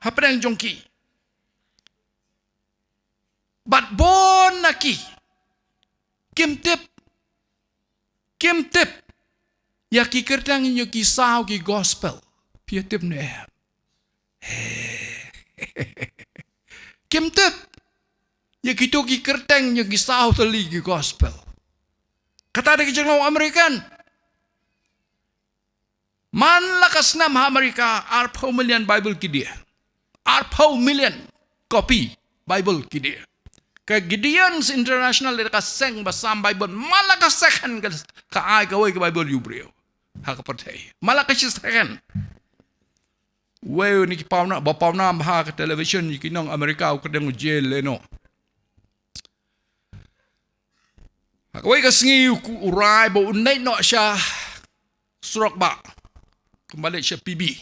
hapdeng jong ki. Bad bun na ki kim tip, kim tip ïa ki kyrteng jong ki saw ki gospel. Phi tip ne em? Kim tip ïa kito ki kyrteng jong ki saw tylli ki gospel. Kata de ki jinglong American. Man la ka snem ha America arphew million Bible ki die. Arphew million copy Bible ki die. Ka Gideon's International de ka seng ba sam Bible. Man la ka second ka, ka ai kawei ka Bible ïa u briew ha ka pyrthei. Man la ka shi second. Wei na ki pawnam, ba pawnam ha ka television, ki nong America, u kyrteng u Jay Leno. Ha kawei ka sngi u, u rai ba un leit noh sha surok bah. Kumba leit sha P B.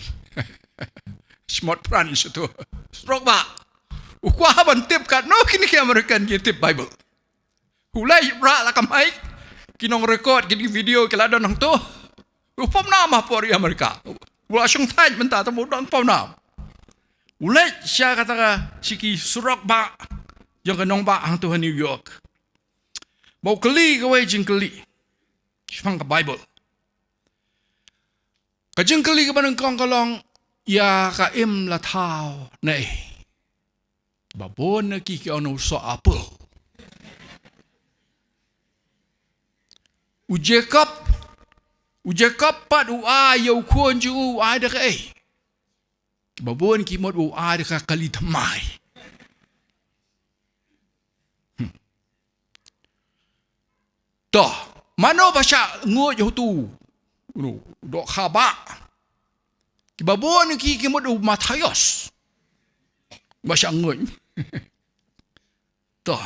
Shmot pran sha tu. Surok bah. U kwah ban tip katno kine ki American ki tip Bible. U leit rah la ka mic. Ki nong record ki video ki la don hangto. U pawnam ha por ri America. U la shong thait mynta te u don pawnam. U leit sha kata ka, sha ki surok bah jong ka nongbah hangto ha New York. Ba u kylli kawei jingkylli shaphang ka Bible. Ka jingkylli kaba nyngkong ka long, ïa ka im la thaw naei? Ba bun na ki ki ong u soh apple. U Jacob, u Jacob pat u ai ïa u khun jong u, u ai da kaei? Ba bun ki mut u ai da ka kali thymmai. Hmm. To, mano ba shah nguid ïa utu u dohkha bah? Kiba bun ki, ki mut u Mathaios ba shah nguid. To.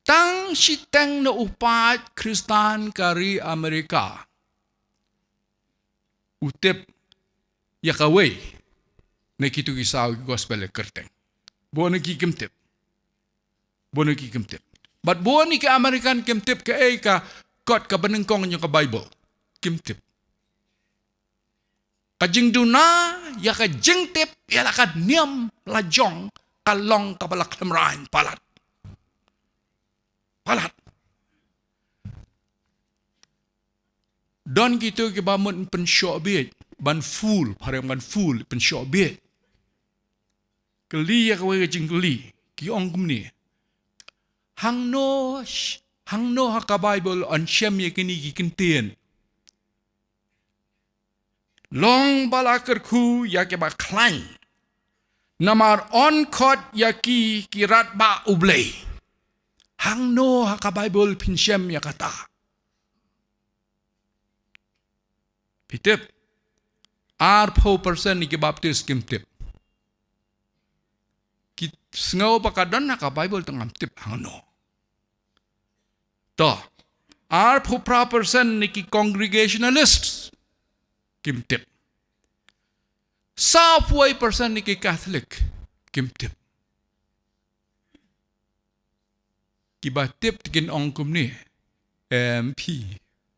Tang shiteng na u paid Khristan ka ri America u tip ïa kawei na kitu ki saw ki gospel ïa kyrteng. Bun na ki kim tip. Bun na ki kim tip. Bad bun na ki American kim tip kaei ka kot kaba nyngkong jong ka Bible. Kim tip. Ka jingduna ïa ka jingtip ïa la ka niam la jong ka long kaba la khlem raiñ palat. Palat. Don kito kiba mut pynshoh bieit, ban fool, phareng ban fool, pynshoh bieit. Kylli ïa kawei ka jingkylli, ki ong kumne. Hangno, sh-, hangno ha ka Bible yn shem ïa kine ki kyntien. Long ba la kyrkhu ïa kiba khlaiñ. Namar yn khot ïa ki ki radbah U Blei. Hangno ha ka Bible phin shem ïa kata. Phi tip. Arphew percent na ki Baptist kim tip. Ki sngew ba ka don ha ka Bible tang ngam tip hangno. To, arphew phra percent na ki Congregationalists kim tip. Sawphew percent na ki Catholic kim tip. Kiba tip te kin ong kumne. Em, phi,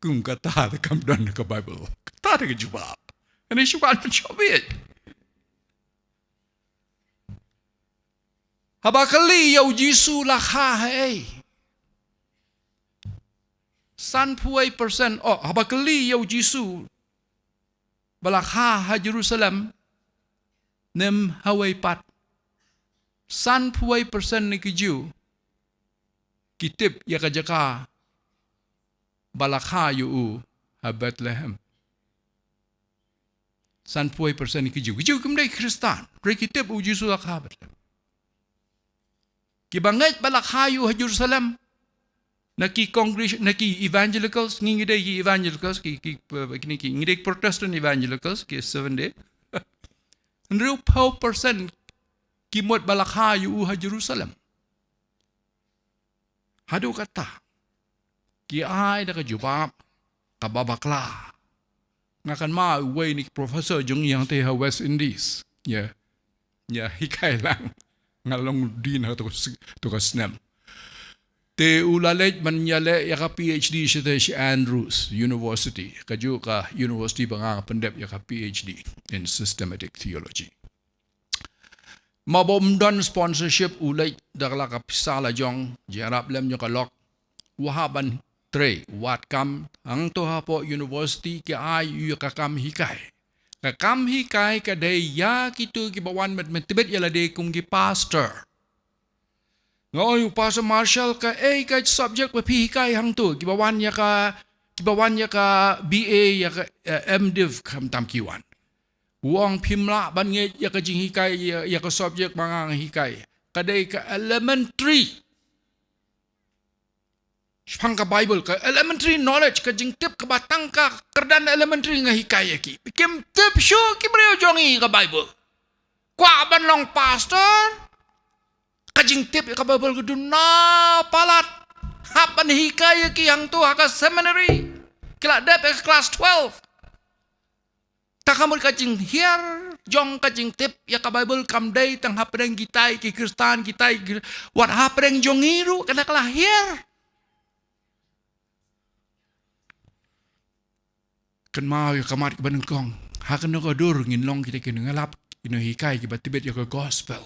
kum kata te kam don ha ka Bible. Kata te ka jubab. Ani shu kan pynshoh bieit. Haba kylli ïa u Jisu la kha haei. Sanphew percent, oh, haba kylli ïa u Jisu ba la kha ha Jerusalem, ne em hawei pat. Sanphew percent na ki Jiw ki tip ïa ka jaka ba la kha ïa u ha Bethlehem. Sanphew percent ki Jiw. Ki Jiw kim dei Khristan. Hynrei ki tip u Jisu la kha Bethlehem. Kiba ngeit ba la kha ïa u ha Jerusalem. Na ki congregation, na ki evangelicals, ngi ngi dei ki evangelicals, ki, ki, eh, kine ki, ngi dei Protestant evangelicals, ki Seventh Day. Hynriewphew percent ki mut ba la kha ïa u ha Jerusalem. Haduh katta. Ki ai da ka jubab kaba bakla. Nga kynmaw uwei na ki professor jong ngi hangtei ha West Indies. Ïa. Ïa hikai lang. Nga long dean ha kato ka s-, kato ka snem. Te u la leit ban ïaleh ïa ka PhD shatei sha Andrews University. Kajuh ka university ba nga pyndep ïa ka PhD in systematic theology. Ma ba um don sponsorship u leit da la ka pisa la jong, jingïarap lem jong ka lok. U hap ban trei, wad kam, hangto hapoh university ki ai ïa u ka kam hikai. Ka kam hikai ka dei ïa kito kiba wan ban, ban tbit ïa lade kum ki pastor. Nga ong ïa u Pastor Marshall kaei ka subject ba phi hikai hangto, kiba wan ïa ka, kiba wan ïa ka B A, ïa ka, eh, M.Div khamtam ki wan. U ong phim lah ban ngeit ïa ka jinghikai, ïa, ïa ka subject ba nga hikai. Ka dei ka elementary. Shaphang ka Bible, ka elementary knowledge, ka jingtip kaba tang ka kyrdan elementary nga hikai ïa ki. Kim tip shuh ki briew jong ngi ka Bible. Kwah ban long pastor, ka jingtip ïa ka Bible ka duna palat. Hap ban hikai ïa ki hangto ha ka seminary. Ki la dep ïa ka class twelve. Te ka mut ka jinghiar jong ka jingtip ïa ka Bible kam dei tang hapdeng kitai ki Khristan, kitai ki, wat hapdeng jong ngi ruh ka la, ka la hiar. Kynmaw ïa ka mat kaba nyngkong. Ha kano ka dur ngin long kita ki nongïalap, ki nonghikai kiba tbit ïa ka gospel.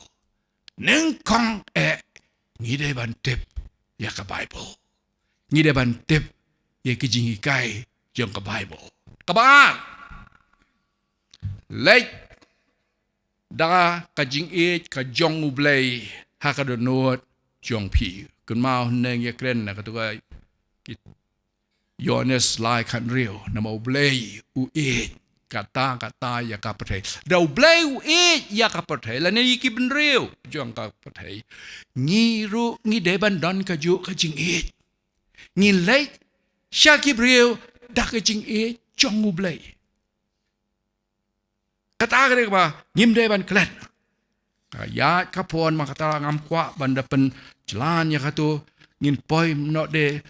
Nyngkong eh ngi dei ban tip ïa ka Bible. Ngi dei ban tip ïa ki jinghikai jong ka Bible. Kaba ar. Leit da ka jingïeit ka jong U Blei ha ka dohnud jong phi. Kynmaw hynne ngi ïakren na kato ka ki Ïoannis lai khathynriew, namar U Blei u ïeit katta katta ïa ka pyrthei. Da U Blei u ïeit ïa ka pyrthei lane ïa ki bynriew jong ka pyrthei, ngi ruh ngi dei ban don kajuh ka jingïeit. Ngin leit sha ki briew da ka jingïeit jong U Blei. Kata ka dei kaba ngim dei ban klet. Ka ïaid ka phone, ma kata ngam kwah ban da pynjlan ïa kato, ngin poi noh de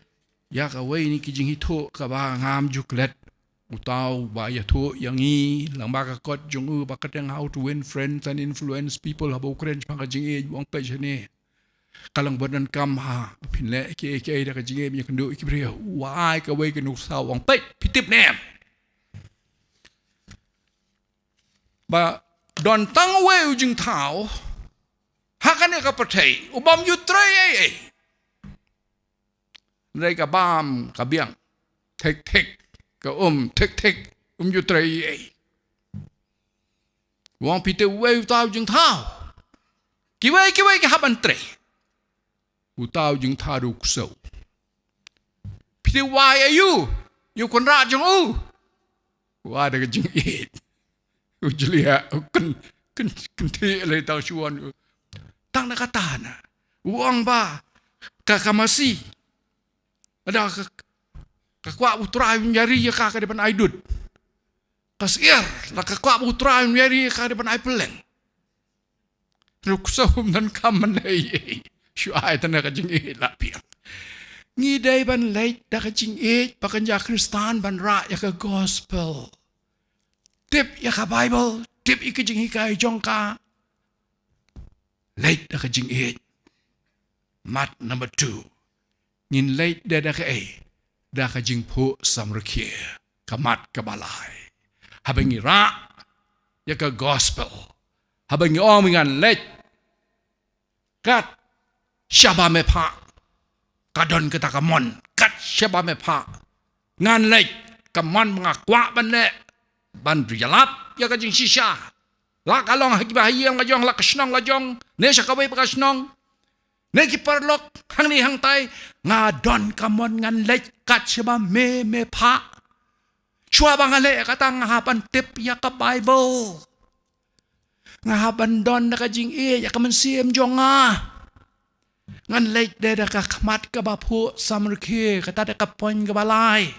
ïa kawei na ki jingithuh kaba ngam ju klet. Uta uba ïathuh ïa ngi lyngba ka kot jong u ba ka dang How to Win Friends and Influence People, haba u kren shaphang ka jingïeit, u ong peit shane. Ka long ba donkam ha phin leh kiei kiei da ka jingïeit, ïakynduh ïa ki briew. U ai kawei ka nuksa, u ong peit, phi tip ne em ba don tang uwei u jingthaw ha kane ka pyrthei u bym ju trei ei ei. Hynrei ka bam ka biang thik thik Ka um thik thik, um ju trei ei ei. U ong phi tip uwei uta u jingthaw. Kiwei kiwei ki hap ban trei. Uta u jingthaw u ksew. Phi tip u ai ïa u, ïa u kynrad jong u. U ai da ka jingïeit. U jliah, u kyn, kyn, kynthih lei tang shuwa. Tang da kata na. U ong ba ka, ka masi. Lada ka, ka kwah u Trai un ïari ïa ka, ka dei ban ai dud. Ka syiar, lada ka kwah u Trai un ïari ïa ka, ka dei ban ai pylleng. Ruh u ksew um donkam ban leh ei ei. Shu ai tang da ka jingïeit la phi ong. Ngi dei ban leit da ka jingïeit, ba kan ïa Khristan ban rah ïa ka gospel. Tip ïa ka Bible, tip ïa ka jinghikai jong ka. Leit da ka jingïeit. Mat number two. Ngin leit da, da kaei? Da ka jingphuh samrkhie. Ka mat kaba lai. Haba ngi rah ïa ka gospel. Haba ngi ong ngan leit kat shaba me phah. Ka don kata ka mon, kat shaba me phah. Ngan leit, ka mon ba nga kwah ban leh, ban ïalap ïa ka jingshisha. La ka long ha kiba ha ïing la jong, la ka shnong la jong, ne sha kawei pat ka shnong, ne ki paralok hangne hangtai, nga don ka mon ngan leit kat shaba me, me phah. Shuwa ba nga leh kata nga hap ban tip ïa ka Bible. Nga hap ban don da ka jingïeit ïa ka mynsiem jong nga. Ngan leit de da ka khmat kaba phuh samrkhie, kata de ka point kaba lai.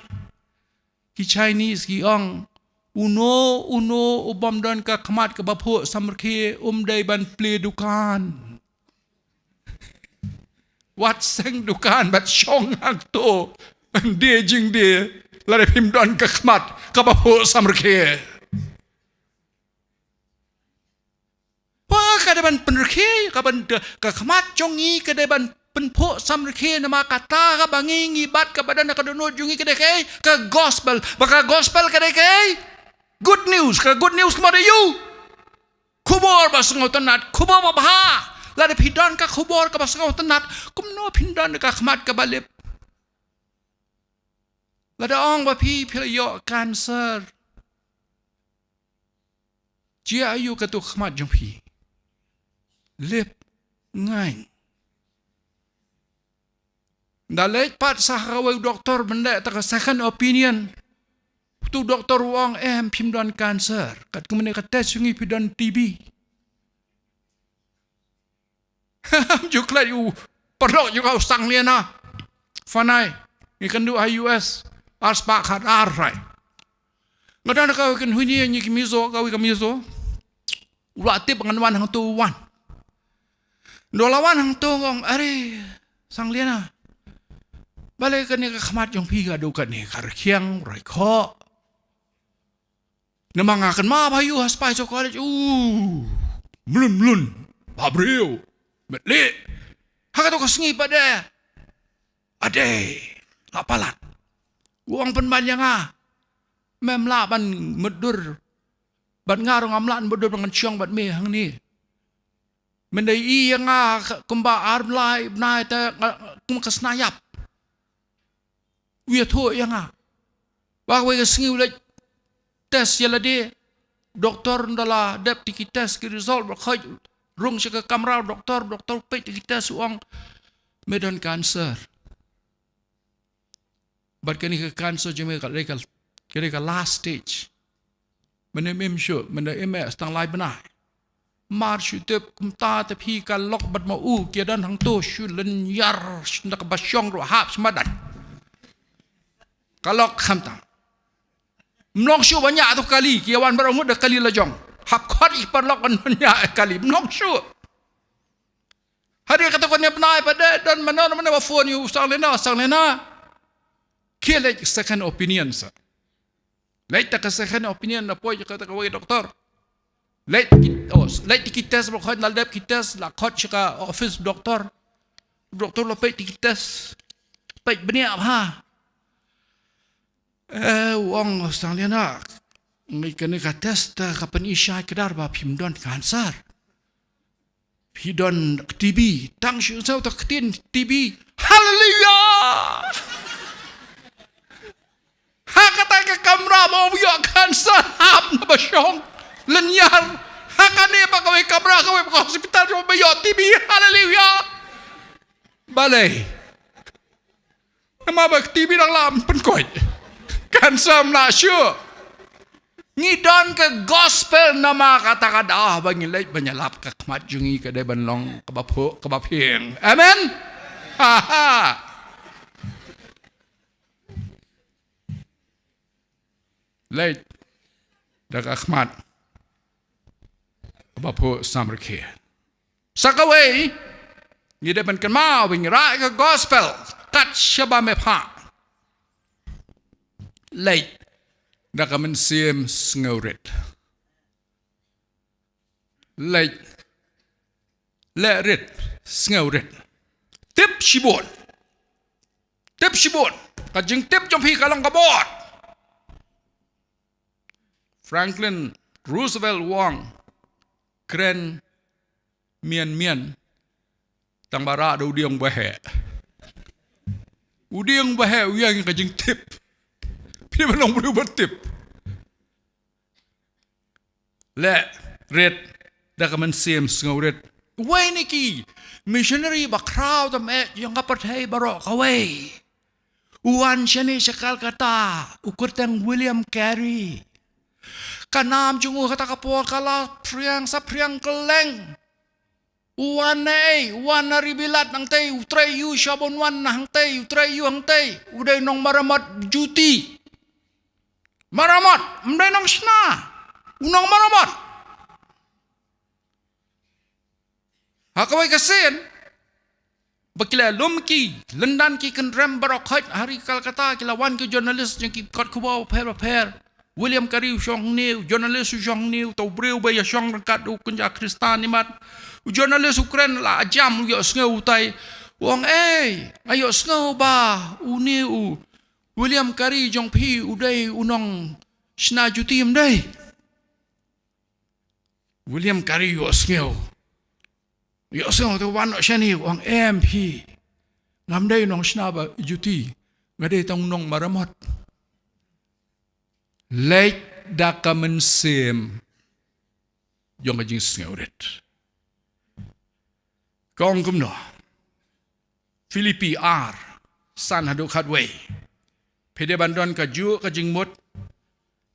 Ki Chinese ki ong, uno uno u bym don ka khmat kaba phuh samrkhie um dei ban plie dukan. Wat seng dukan bad shong hangto. Die jingdie. Lada phim don ka khmat kaba phuh samrkhie. Wa ka dei ban pynrkhie, ka ban, ka khmat jong ngi ka dei ban pynphuh samrkhie namar kata kaba ngi ngi bat kaba don ha ka dohnud jong ngi ka dei kaei? Ka gospel. Ba ka gospel ka dei kaei? Good news. Ka good news kumno dei ïa u? Khubor ba sngewtynnat, khubor ba bha. Lada phi don ka khubor kaba sngewtynnat, kumno phin don ka khmat kaba lip? Lada ong ba phi phi la ïoh cancer. Jia aiu katu khmat jong phi? Lip, ngaiñ. Da leit pat sha kawei u doktor ban leh ta ka second opinion. Utu doktor u ong em, phim don cancer. Katkum kane ka test jong ngi phi don T B. Ju klet u paralok jong nga u Sang Liana. Fanai. Ngi kynduh ha U S. Ar spah khatar rai. Nga don ha kawei ka kynhun ïing, ngi ki Mizo, kawei ka Mizo. U la tip ngan wan hangto u wan. Haba la wan hangto u ong, "Are, Sang Liana. Balei kane ka khmat jong phi ka dei kane ka rkhiang, raikhoh." Namar nga kynmaw ba ïoh ha Spaiso College, u mlien mlien, ba briew, met lieh. Ha kato ka sngi pat de, ade, la palat. U ong pynban ïa nga, mem lah ban mutdur bad nga ruh, ngam lah ban mutdur ban ngan shong bad me hangne. Mynta i ïa nga kumba ar bnai, bnai te nga, kum ka sna ïap. U ïathuh ïa nga. Ba kawei ka sngi u leit test ïa lade. Doktor ynda la dep ïa ki test ki result ba khoit, rung sha ka kamra u doktor, doktor peit ïa ki test u ong, me don cancer. Bad kane ka cancer jong me ka dei ka, ka dei ka last stage. Mynne mem shuh, mynne em eh tang lai bnai. Mar shu tip kumta te phi ka lok bad ma u ki don hangto shu lynñiar shu na kaba shong ruh hap shu madan. Ka lok khamtam. Mlong shuh ba ñiah to kali, ki wan baroh ngut da kali la jong. Hap khot i paralok ban ñiah kali. Mlong shuh. Hadien kata kane bnai pat de don mano mano ba phone ïa u Sang Liana, Sang Liana. Khie leit second opinion sa. Leit ta ka second opinion na poi kata kawei doktor. Leit ki, oh, leit ki test ba khot, la dep ki test, la khot sha ka office doktor. Doktor la peit ki test. Peit bniah bha. Eh, u ong Sang Liana. Ngi kane ka test ka pyni shai kdar ba phim don cancer. Phi don T B, tang shu sngewthuh ktien T B. Haleluya! Ha kata ka Kamra ba ong ïoh cancer hap na ba shong. Lynñiar. Ha kane ba kawei kamra kawei ba hospital ba ïoh T B. Haleluya. Balei? Namar ba T B dang lah pynkoit. Cancer ym lah shuh. Ngi don ka gospel namar kata ka daw ba ngi leit ban ïalap ka khmat jong ngi ka dei ban long kaba phuh kaba phieng. Amen. Ha ha. Leit da ka khmat kaba phuh samrkhie. Sa kawei, ngi dei ban kynmaw ba ngi rah ïa ka gospel kat shaba me phah. Leit da ka mynsiem sngewrit. Leit, leh rit, sngewrit. Tip shibun. Tip shibun. Ka jingtip jong phi ka long ka bor. Franklin Roosevelt u ong, kren mian mian tang ba rah da u dieng ba heh. U dieng ba heh u ïeng ïa ka jingtip. Phi ba long briew ba tip. Leh rit da ka mynsiem sngewrit. Uwei na ki missionary ba khraw tam eh jong ka pyrthei baroh kawei u wan shane sha Calcutta, u kyrteng William Carey. Ka nam jong u kata ka por ka la phriang sa phriang kylleng. U wan na ei, u wan na ri Bilat hangtei, u trei ïa u sha ban wan na hangtei, u trei ïa u hangtei, u dei nong maramot juti. Maramot, ym dei nong shna. U nong maramot. Ha kawei ka sien ba ki la lum ki lyndan ki kynrem baroh khoit ha ri Calcutta, ki la wan ki journalist jong ki kot khubor bapher bapher. William Carey u shong hangne, u journalist u shong hangne, uta u briew ba ïa shong ryngkat u kynja Khristan imat. U journalist u kren la jam u ïohsngew utai. U ong ei, nga ïohsngew ba une u William Carey jong phi u dei u nong shna juti, ym dei? William Carey u ïohsngew. U ïohsngew te u wan noh shane u ong em phi. Ngam dei nong shna ba juti. Nga dei tang nong maramot. Leit da ka mynsiem jong ka jingsngewrit. Ka ong kumno? Philippi ar, san haduh khatwei. Phi dei ban don kajuh ka jingmut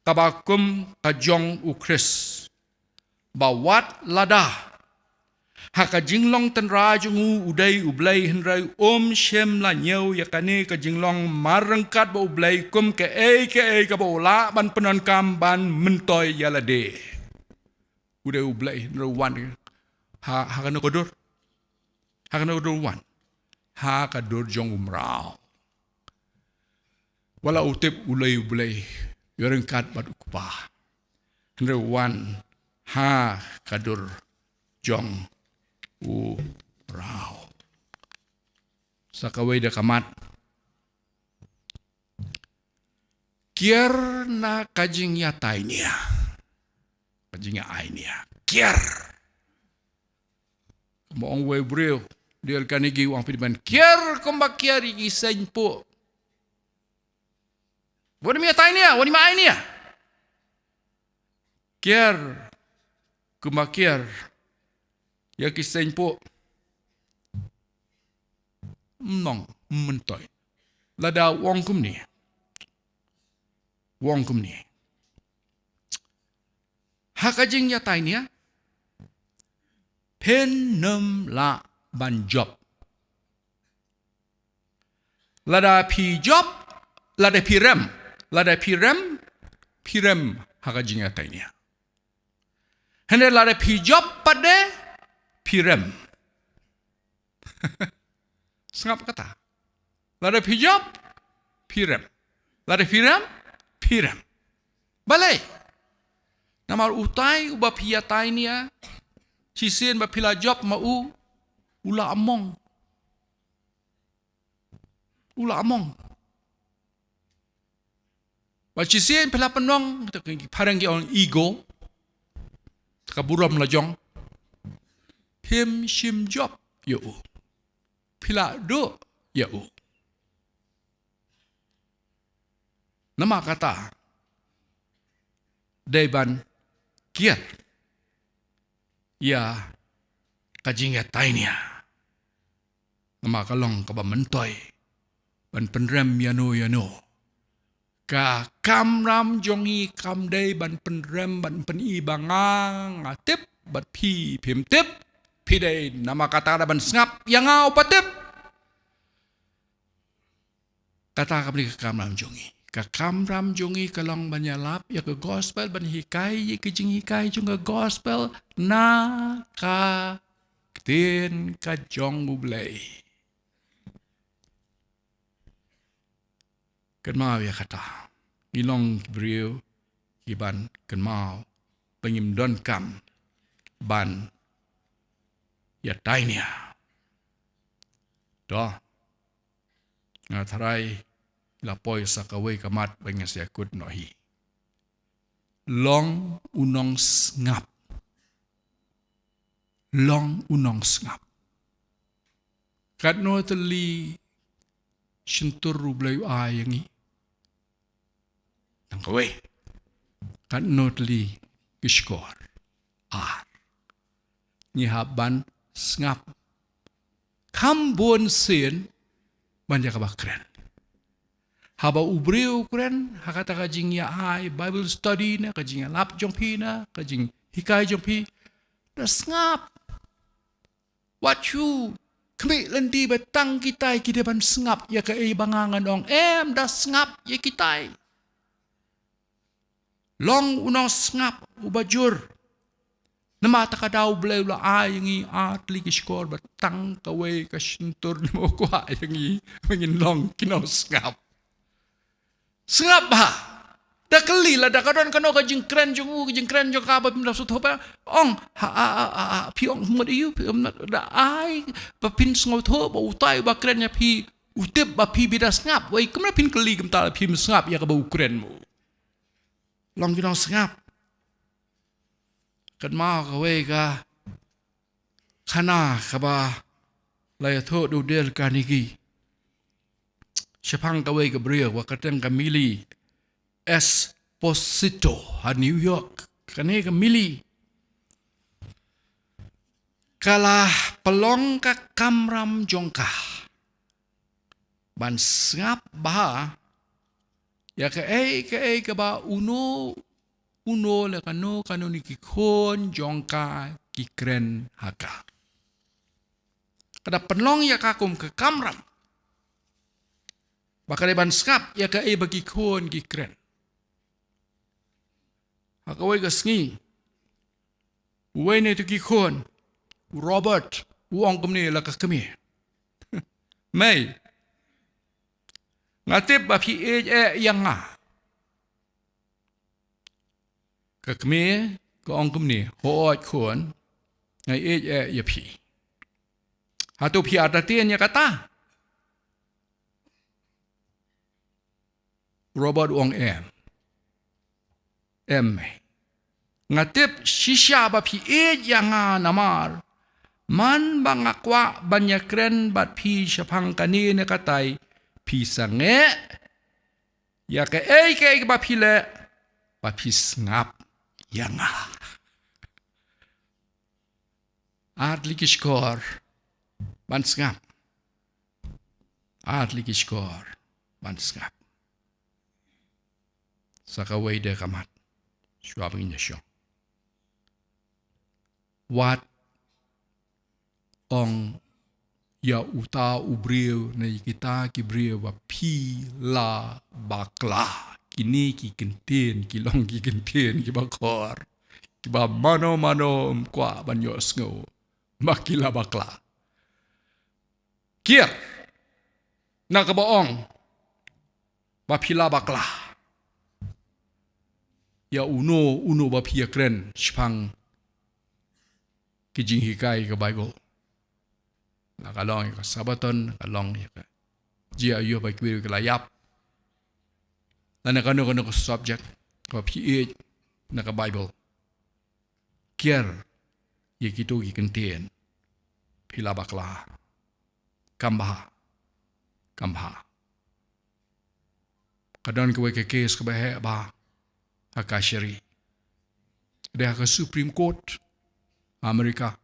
kaba kum ka jong u Khrist. Ba wat lada ha ka jinglong tynrai jong u u dei u Blei, hynrei um shym la ñiew ïa kane ka jinglong marryngkat bad u Blei kum kaei kaei kaba u lah ban pyndonkam ban myntoi ïa lade. U dei u Blei, hynrei u wan ha, ha kano ka dur? Ha kano ka dur u wan? Ha ka dur jong u mraw. Wat la u tip u lei u Blei ïaryngkat bad u Kpa, hynrei u wan ha ka dur jong u mraw. Sa kawei da ka mat. Kiar na ka jingïatainia. Ka jingïatainia. Kiar. Kumba ong uwei u briew, Dale Carnegie u ong phi dei ban kiar kumba kiar ïa ki seiñ puh. Wat nym ïatainia, wat nym ïatainia. Kiar kumba kiar ïa ki seiñ puh. Ym nong, ym myntoi. Lada u ong kumne. U ong kumne. Ha ka jingïatainia, phin nym lah ban jop. Lada phi jop, lada phi rem, lada phi rem, phi rem ha ka jingïatainia. Hynrei lada phi jop pat de, phi rem. Sngap kata. Lada phi jop, phi rem. Lada phi rem, phi rem. Balei? Namar utai uba phi ïatainia, shisien ba phi la jop ma u, u la among. U la among. Ba shisien phi la pynlong, te ki phareng ki ong ego. Ka burom la jong. Phim shym jop ïa u. Phi la duh ïa u. Namar kata, dei ban kiar ïa ka jingïatainia. Namar ka long kaba myntoi ban pynrem ïano ïano. Ka kamram jong ngi kam dei ban pynrem, ban pyni ba nga nga tip, bad phi phim tip. Phi dei namar kata da ban sngap ïa nga uba tip. Kata kam dei ka kamram jong ngi. Ka kamram jong ngi ka long ban ïalap ïa ka gospel, ban hikai ïa ka jinghikai jong ka gospel na ka ktien ka jong U Blei. Kynmaw ïa kata. Ngi long ki briew kiban kynmaw ba ngim donkam ban ïatainia. To, nga tharai la poi sa kawei ka mat ba ngin sa ïakut noh hi. Long u nongsngap. Long u nongsngap. Katno tylli shyntur U Blei u ai ïa ngi? Tang kawei. Katno tylli ki shkor? Ar. Ngi hap ban sngap. Kham bun sien ban ïa kaba kren. Haba u briew u kren ha kata ka jingïa ai Bible study ne ka jingïalap jong phi ne ka jinghikai jong phi, da sngap. Wat shu khmih lynti ba tang kitai ki dei ban sngap ïa kaei ba nga ngan ong. Em, da sngap ïa kitai. Long u nongsngap uba jur. Namar kata ka daw U Blei u la ai ïa ngi ar tylli ki shkor, ba tang kawei ka shyntur ne mo kwah ïa ngi ba ngin long ki nongsngap. Sngap bha. Da kylli lada ka don kano ka jingkren jong u, ka jingkren jong ka ba phim da sngewthuh ba ong, ha, ha, ha, ha, ha, phi ong mut ïa u, phi ong mut da ai ba phin sngewthuh ba utai uba kren ïa phi u tip ba phi bi da sngap. Wei, kumno phin kylli kumta lada phim sngap ïa kaba u kren mo? Long ki nongsngap. Kynmaw kawei ka khana kaba la ïathuh da u Dale Carnegie shaphang kawei ka briew ba kyrteng ka Millie Esposito ha New York. Kane ka Millie ka la pynlong ka kamram jong ka ban sngap bha ïa kaei kaei kaba uno uno lane kano kano na ki khun jong ka ki kren ha ka. Ka da pynlong ïa ka kum ka kamram ba ka dei ban sngap ïa kaei ba ki khun ki kren. Ha kawei ka sngi, uwei na ki khun, u Robert, u ong kumne ïa la ka kmie: Mei, nga tip ba phi ïeit eh ïa nga. Ka kmie ka ong kumne: Hooid khun, nga ïeit eh ïa phi. Hato phi artatien ïa kata? Robert u ong: Em. Em, mei. Nga tip shisha ba phi ïeit ïa nga namar man ba nga kwah ban ïakren bad phi shaphang kane ne katai, phi sangeh ïa kaei kaei ba phi leh, ba phi sngap ïa nga. Ar tylli ki shkor ban sngap. Ar tylli ki shkor ban sngap. Sa kawei de ka mat shuwa ba ngin ïa shong. Wat ong ïa uta u briew ne ïa kita ki briew ba phi la bakla. Kine ki kyntien ki long ki kyntien kiba khor, kiba mano mano ym kwah ban ïohsngew ba ki la bakla. Kiar na kaba ong ba phi la bakla ïa uno uno ba phi ïakren shaphang ki jinghikai ka Baibl. La ka long ïa ka Sabbaton, ka long ïa ka jia ïa ba ki briew ki la ïap, lane kano kano ka subject kaba phi ïeit na ka Baibl. Kiar ïa kito ki kyntien, phi la bakla. Kam bha. Kam bha. Ka don kawei ka case kaba heh bha ha kashari. Dei ha ka Supreme Court America.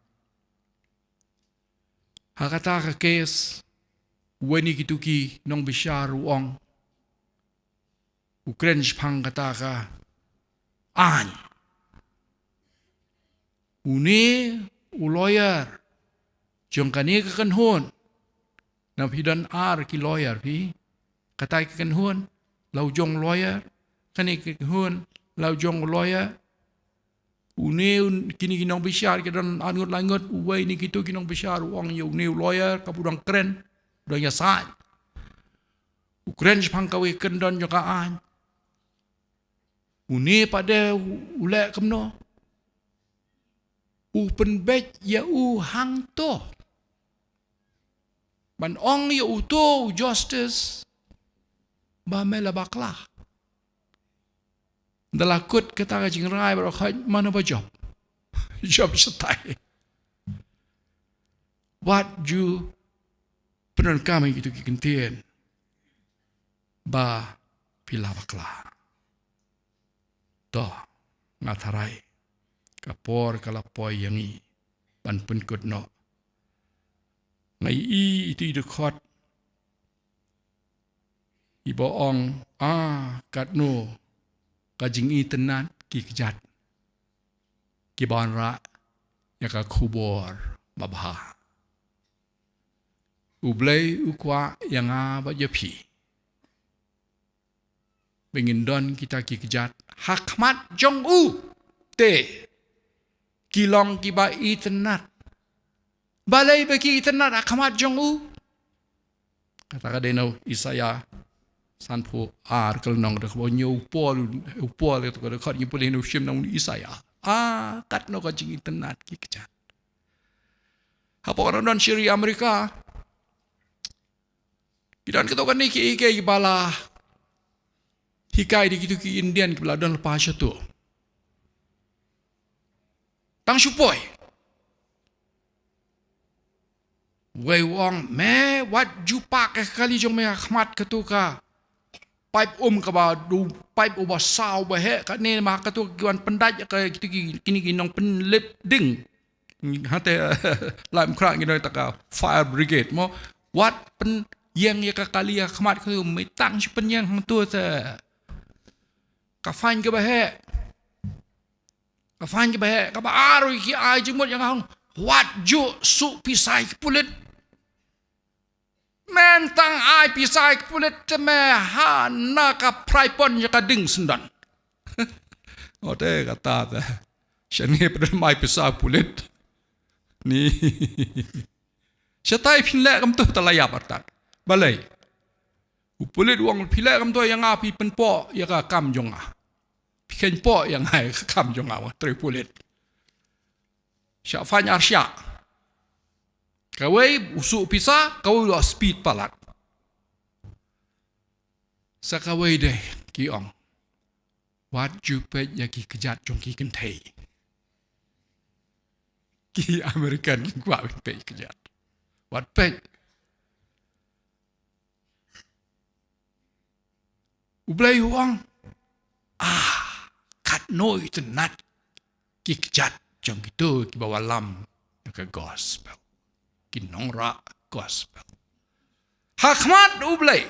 Ha kata ka case, uwei na kito ki nongbishar u ong, u kren shaphang kata ka aiñ. Une u lawyer jong kane ka kynhun. Namar phi don ar ki lawyer phi. Kata ka kynhun la u jong u lawyer. Kane ka kynhun la u jong u lawyer. Une u, kine ki nongbishar ki don ar ngut lai ngut, uwei na kito ki nongbishar u ong ïa une u lawyer, kaba u dang kren, u dang ïasaid. U kren shaphang kawei ka kyndon jong ka aiñ. Une pat de u, u leh kumno? U pynbeit ïa u hangto ban ong ïa uto u justice ba me la bakla. Da la kut kata ka jingrai baroh khoit, mano ba jop? Jop shatai. Wat ju pyndonkam ïa kito ki kyntien ba phi la bakla. To, nga tharai ka por ka la poi ïa ngi ban pynkut noh. Nga ïohi ïa ito i dkhot iba ong, ah, katno ka jingitynnad ki kjat kiba wanrah ïa ka khubor babha. U Blei u kwah ïa nga bad ïa phi ba ngin don kita ki kjat ha khmat jong u te ki long kiba itynnad. Balei ba ki itynnad ha khmat jong u? Kata ka dei na u Isaïah sanphew ar, ka lynnong, da kaba ñiew u Paul, u Paul kata ka dei khot ngi pule na u shim na u Isaïah. Ah, katno ka jingitynnad ki kjat. Hapoh ka don shiri America, ki don kito kane ki, ki, kiba la hikai da kito ki Indian kiba la don lypa shato. Tang shu poi. Wei u ong, me wat ju pak ïa ka kali jong me ha khmat kato ka paip um kaba dei paip uba saw ba heh, kane ma kato ki wan pyndait ïa ka, kito ki, kine ki nongpynlip ding. Hangta Laitumkhrah ngi don kata ka fire brigade mo. Wat pynïeng ïa ka kali ha khmat kato, me tang shu pynïeng hangto te. Ka fine kaba heh. Ka fine kaba heh, kaba ar ruh ki ai jingmut ïa nga, ong, wat ju suh pisa ïa ki pulit. Men tang ai pisa ïa ki pulit te me ha na ka phrai pon ïa ka ding syndon. Ote kata te. Shane pynmai pisa pulit. Ni. Shatai phin leh kumto te la ïap artat. Balei? U pulit u ong phi leh kumto ïa nga phi pynpoh ïa ka kam jong nga. Phi kheiñ poh ïa nga ïa ka kam jong nga, u ong u pulit. Shah fine ar shah. Kawei u suh pisa, kawei u la speed palat. Sa kawei de ki ong, wat ju peit ïa ki kjat jong ki kynthei. Ki American ki kwah peit kjat. Wat peit. U Blei u ong, ah, katno itynnad ki kjat jong kito kiba wallam ïa ka gospel. Ki nongrah gospel. Ha khmat U Blei.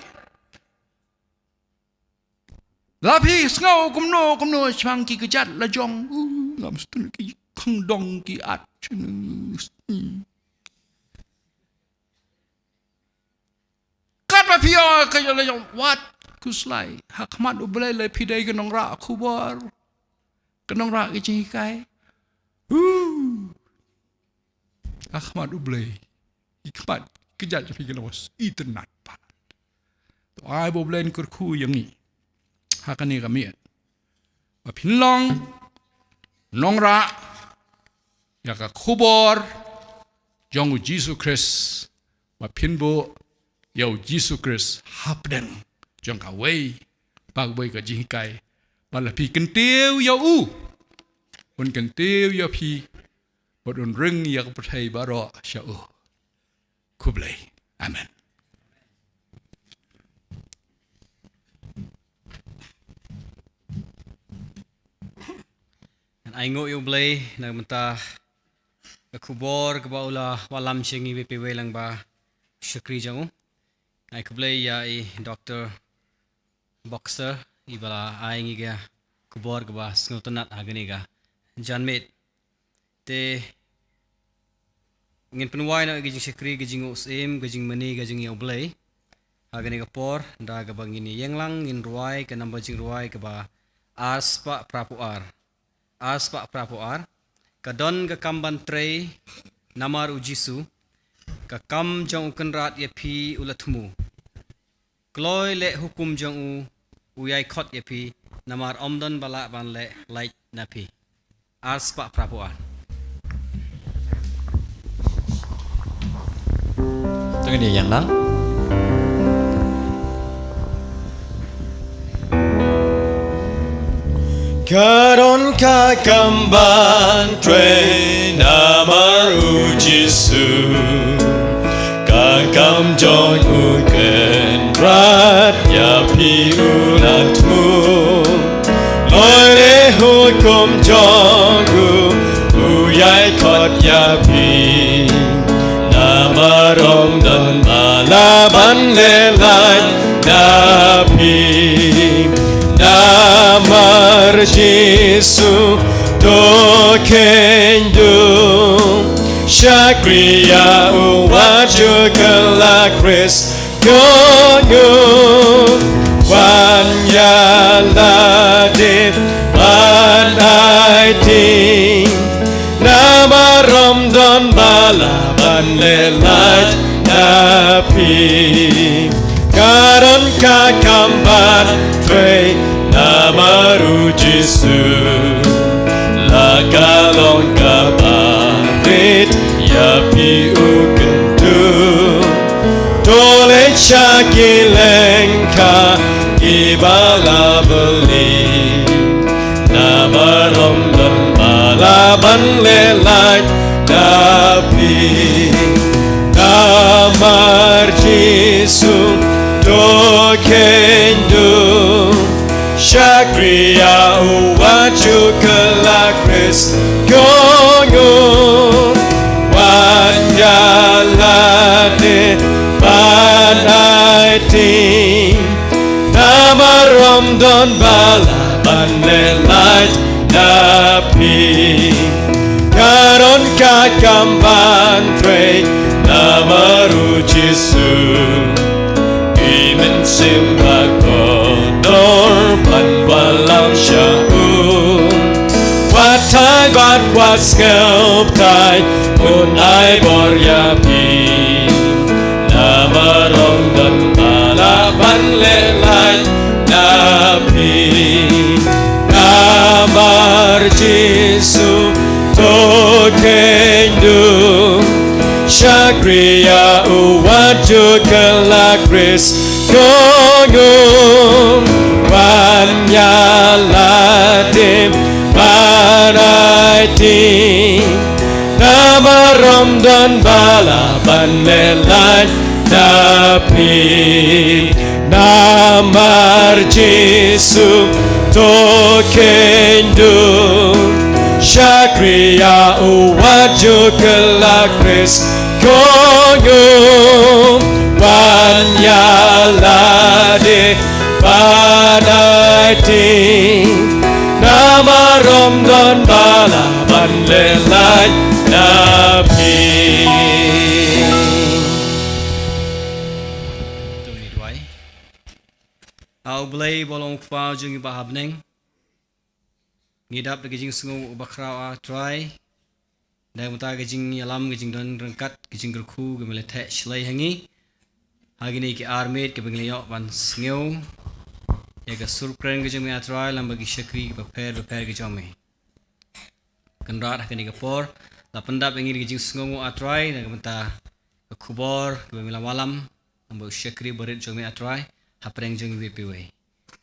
La phi sngew kumno kumno shaphang ki kjat la jong. Uh, ngam sngewthuh ki khang dong ki at. Katba phi ïoh ka ïoh la ïoh wat khuslai. Ha khmat U Blei lei phi dei ka nongrah khubor. Ka nongrah ka jinghikai. Hu. Ha khmat U Blei. Ki khmat ka jait phi ka long itynnad pat. To ai ba U Blei un kyrkhu ïa ngi. Ha kane ka miet. Ba phin long nongrah ïa ka khubor jong U Jisu Khrist. Ba phin buh ïa U Jisu Khrist hapdeng jong kawei pa kawei ka jinghikai. Ba la phi kyntiew ïa u, un kyntiew ïa phi, bad un ring ïa ka pyrthei baroh sha u. Khublei. Amen. Ngan Ai nguh ïa U Blei na ka bynta ka khubor kaba u la wallam sha ngi iwei pa iwei lyngba shakri jong u. Ai khublei ïa i Doctor Boxer iba la ai ngi ka khubor kaba sngewtynnat ha kane ka janmiet. Te ngin pynwai noh ïa ka jingshakri, ka jingnguh syiem, ka jingmane, ka jingïa U Blei. Ha kane ka por da kaba ngin ïeng lang, ngin rwai ka namba jingrwai kaba ar spah phra phew ar. Ar spah phra phew ar. Ka don ka kam ban trei namar U Jisu, ka kam jong U Kynrad ïa phi u la thmu. Kloi leh hukum jong u, u ïai khot ïa phi, namar ym don ba lah ban leh lait na phi. Ar spah phra phew ar. To ngin ïeng lang. Ka don ka kam ban trei namar U Jisu, ka kam jong U Kynrad ïa phi u la thmu. Kloi leh hukum jong u, u ïai khot ïa phi. Namar ym don ba lah ban leh lait na phi. Namar Jisu to kheiñ duh. Shakri ïa u Wat Jukut la Khrist jong u. Wan ïalade ban aiti. Namar ym don ba lah ban leh lait na phi. Ka don ka kam ban trei namar U Jisu. La ka long kaba rit ïa phi u kynduh. To leit sha ki lyngkha kiba la bylli. Namar ym don ba lah ban leh lait na phi. Namar Jisu to kheiñ duh. Shakri ïa u Wat Jukut la Khrist jong u. Wan ïalade ban aiti. Namar ym don ba lah ban leh lait na phi. Ka don ka kam ban trei namar U Jisu. Ki mynsiem ba kordor ban wallam sha u. Wat thait bad wat sngewbha thait, un ai bor ïa phi. Namar ym don ba lah ban leh lait na phi. Namar Jisu to kheiñ duh. Shakri ïa u Wat Jukut la Khrist jong u. Wan ïalade ban aiti. Namar ym don ba lah ban leh lait na phi. Namar Jisu to kheiñ duh. Shakri ïa u Wat Jukut la Khrist jong u. Wan ïalade ban aiti. Namar ym don ba lah ban leh lait na phi. To ngin duwai. A U Blei ba long U Kpa jong ngi ba ha bneng. Ngi dap da ka jingsngew uba khraw, A Trai. Da ka bynta ka jingïalam, ka jingdon ryngkat, ka jingkyrkhu kaba me la theh shlei ha ngi. Ha kine ki ar miet kiba ngi la ïoh ban sngew ïa ka sur kren ka jong me, A Trai, lyngba ki shakri kiba pher bapher ki jong me. Kynrad, ha kane ka por la pyndap ïa ngi da ka jingsngewnguh, A Trai, na ka bynta ka khubor kaba me la wallam lyngba u shakri barit jong me, A Trai, hapdeng jong ngi iwei pa iwei.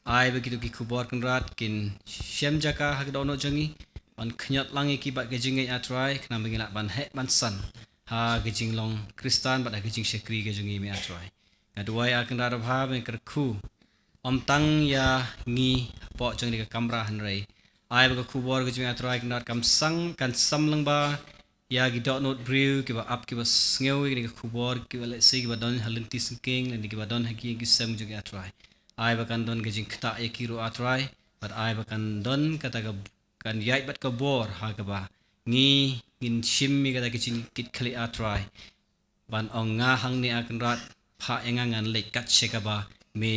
Ai ba kito ki khubor, Kynrad, kin shem jaka ha ka dohnud jong ngi, ban kynjat lang ïa ki bad ka jingngeit, A Trai, khnang ba ngin lah ban heh ban san ha ka jinglong Khristan bad ha ka jingshakri ka jong ngi me, A Trai. Nga duwai, A Kynrad babha, ba me kyrkhu ym tang ïa ngi hapoh jong kane ka kamra, hynrei Ai ba ka khubor ka jong me, A Trai, Kynrad, kam sang, kan sam lang ba ïa ki dohnud briew kiba ap, kiba sngew ïa kane ka khubor, kiba lehse kiba don ha lynti syngkien, lane kiba don ha ki, ki sem jong ki, A Trai. Ai ba kan don ka jingktah ïa ki ruh, A Trai, bad ai ba kan don kata ka, kan ïaid bad ka bor ha kaba ngi ngin shim ïa kata ka jingkitkhlieh, A Trai, ban ong, nga hangne, A Kynrad, phah ïa nga, ngan leit kat sha kaba me,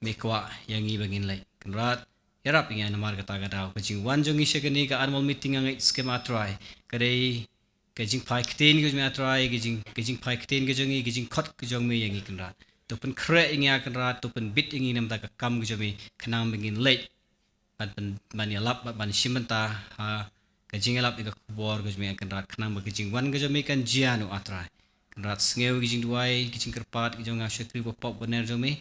me kwah ïa ngi ba ngin leit. Kynrad, ïarap ïa ngi namar kata ka daw. Ka jingwan jong ngi sha kane ka annual meeting, nga ngeit skhem, A Trai, ka dei ka jingphai ktien ka jong me, A Trai, ka jing, ka jingphai ktien ka jong ngi, ka jingkhot ka jong me ïa ngi, Kynrad. To pynkhreh ïa ngi, A Kynrad, to pynbit ïa ngi na ka bynta ka kam ka jong me, khnang ba ngin leit ban, ban, ban ïalap, ban, ban shim bynta ha ka jingïalap ïa ka khubor ka jong me, A Kynrad, khnang ba ka jingwan ka jong me kan jia noh, A Trai. Kynrad, sngew ïa ki jingduwai, ki jingkyrpad ki jong nga, shakri bapop bapner jong me.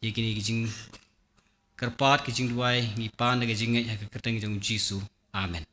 Ïa kine ki jingkyrpad, ki jingduwai ngi pan da ka jingngeit ha ka kyrteng jong U Jisu. Amen.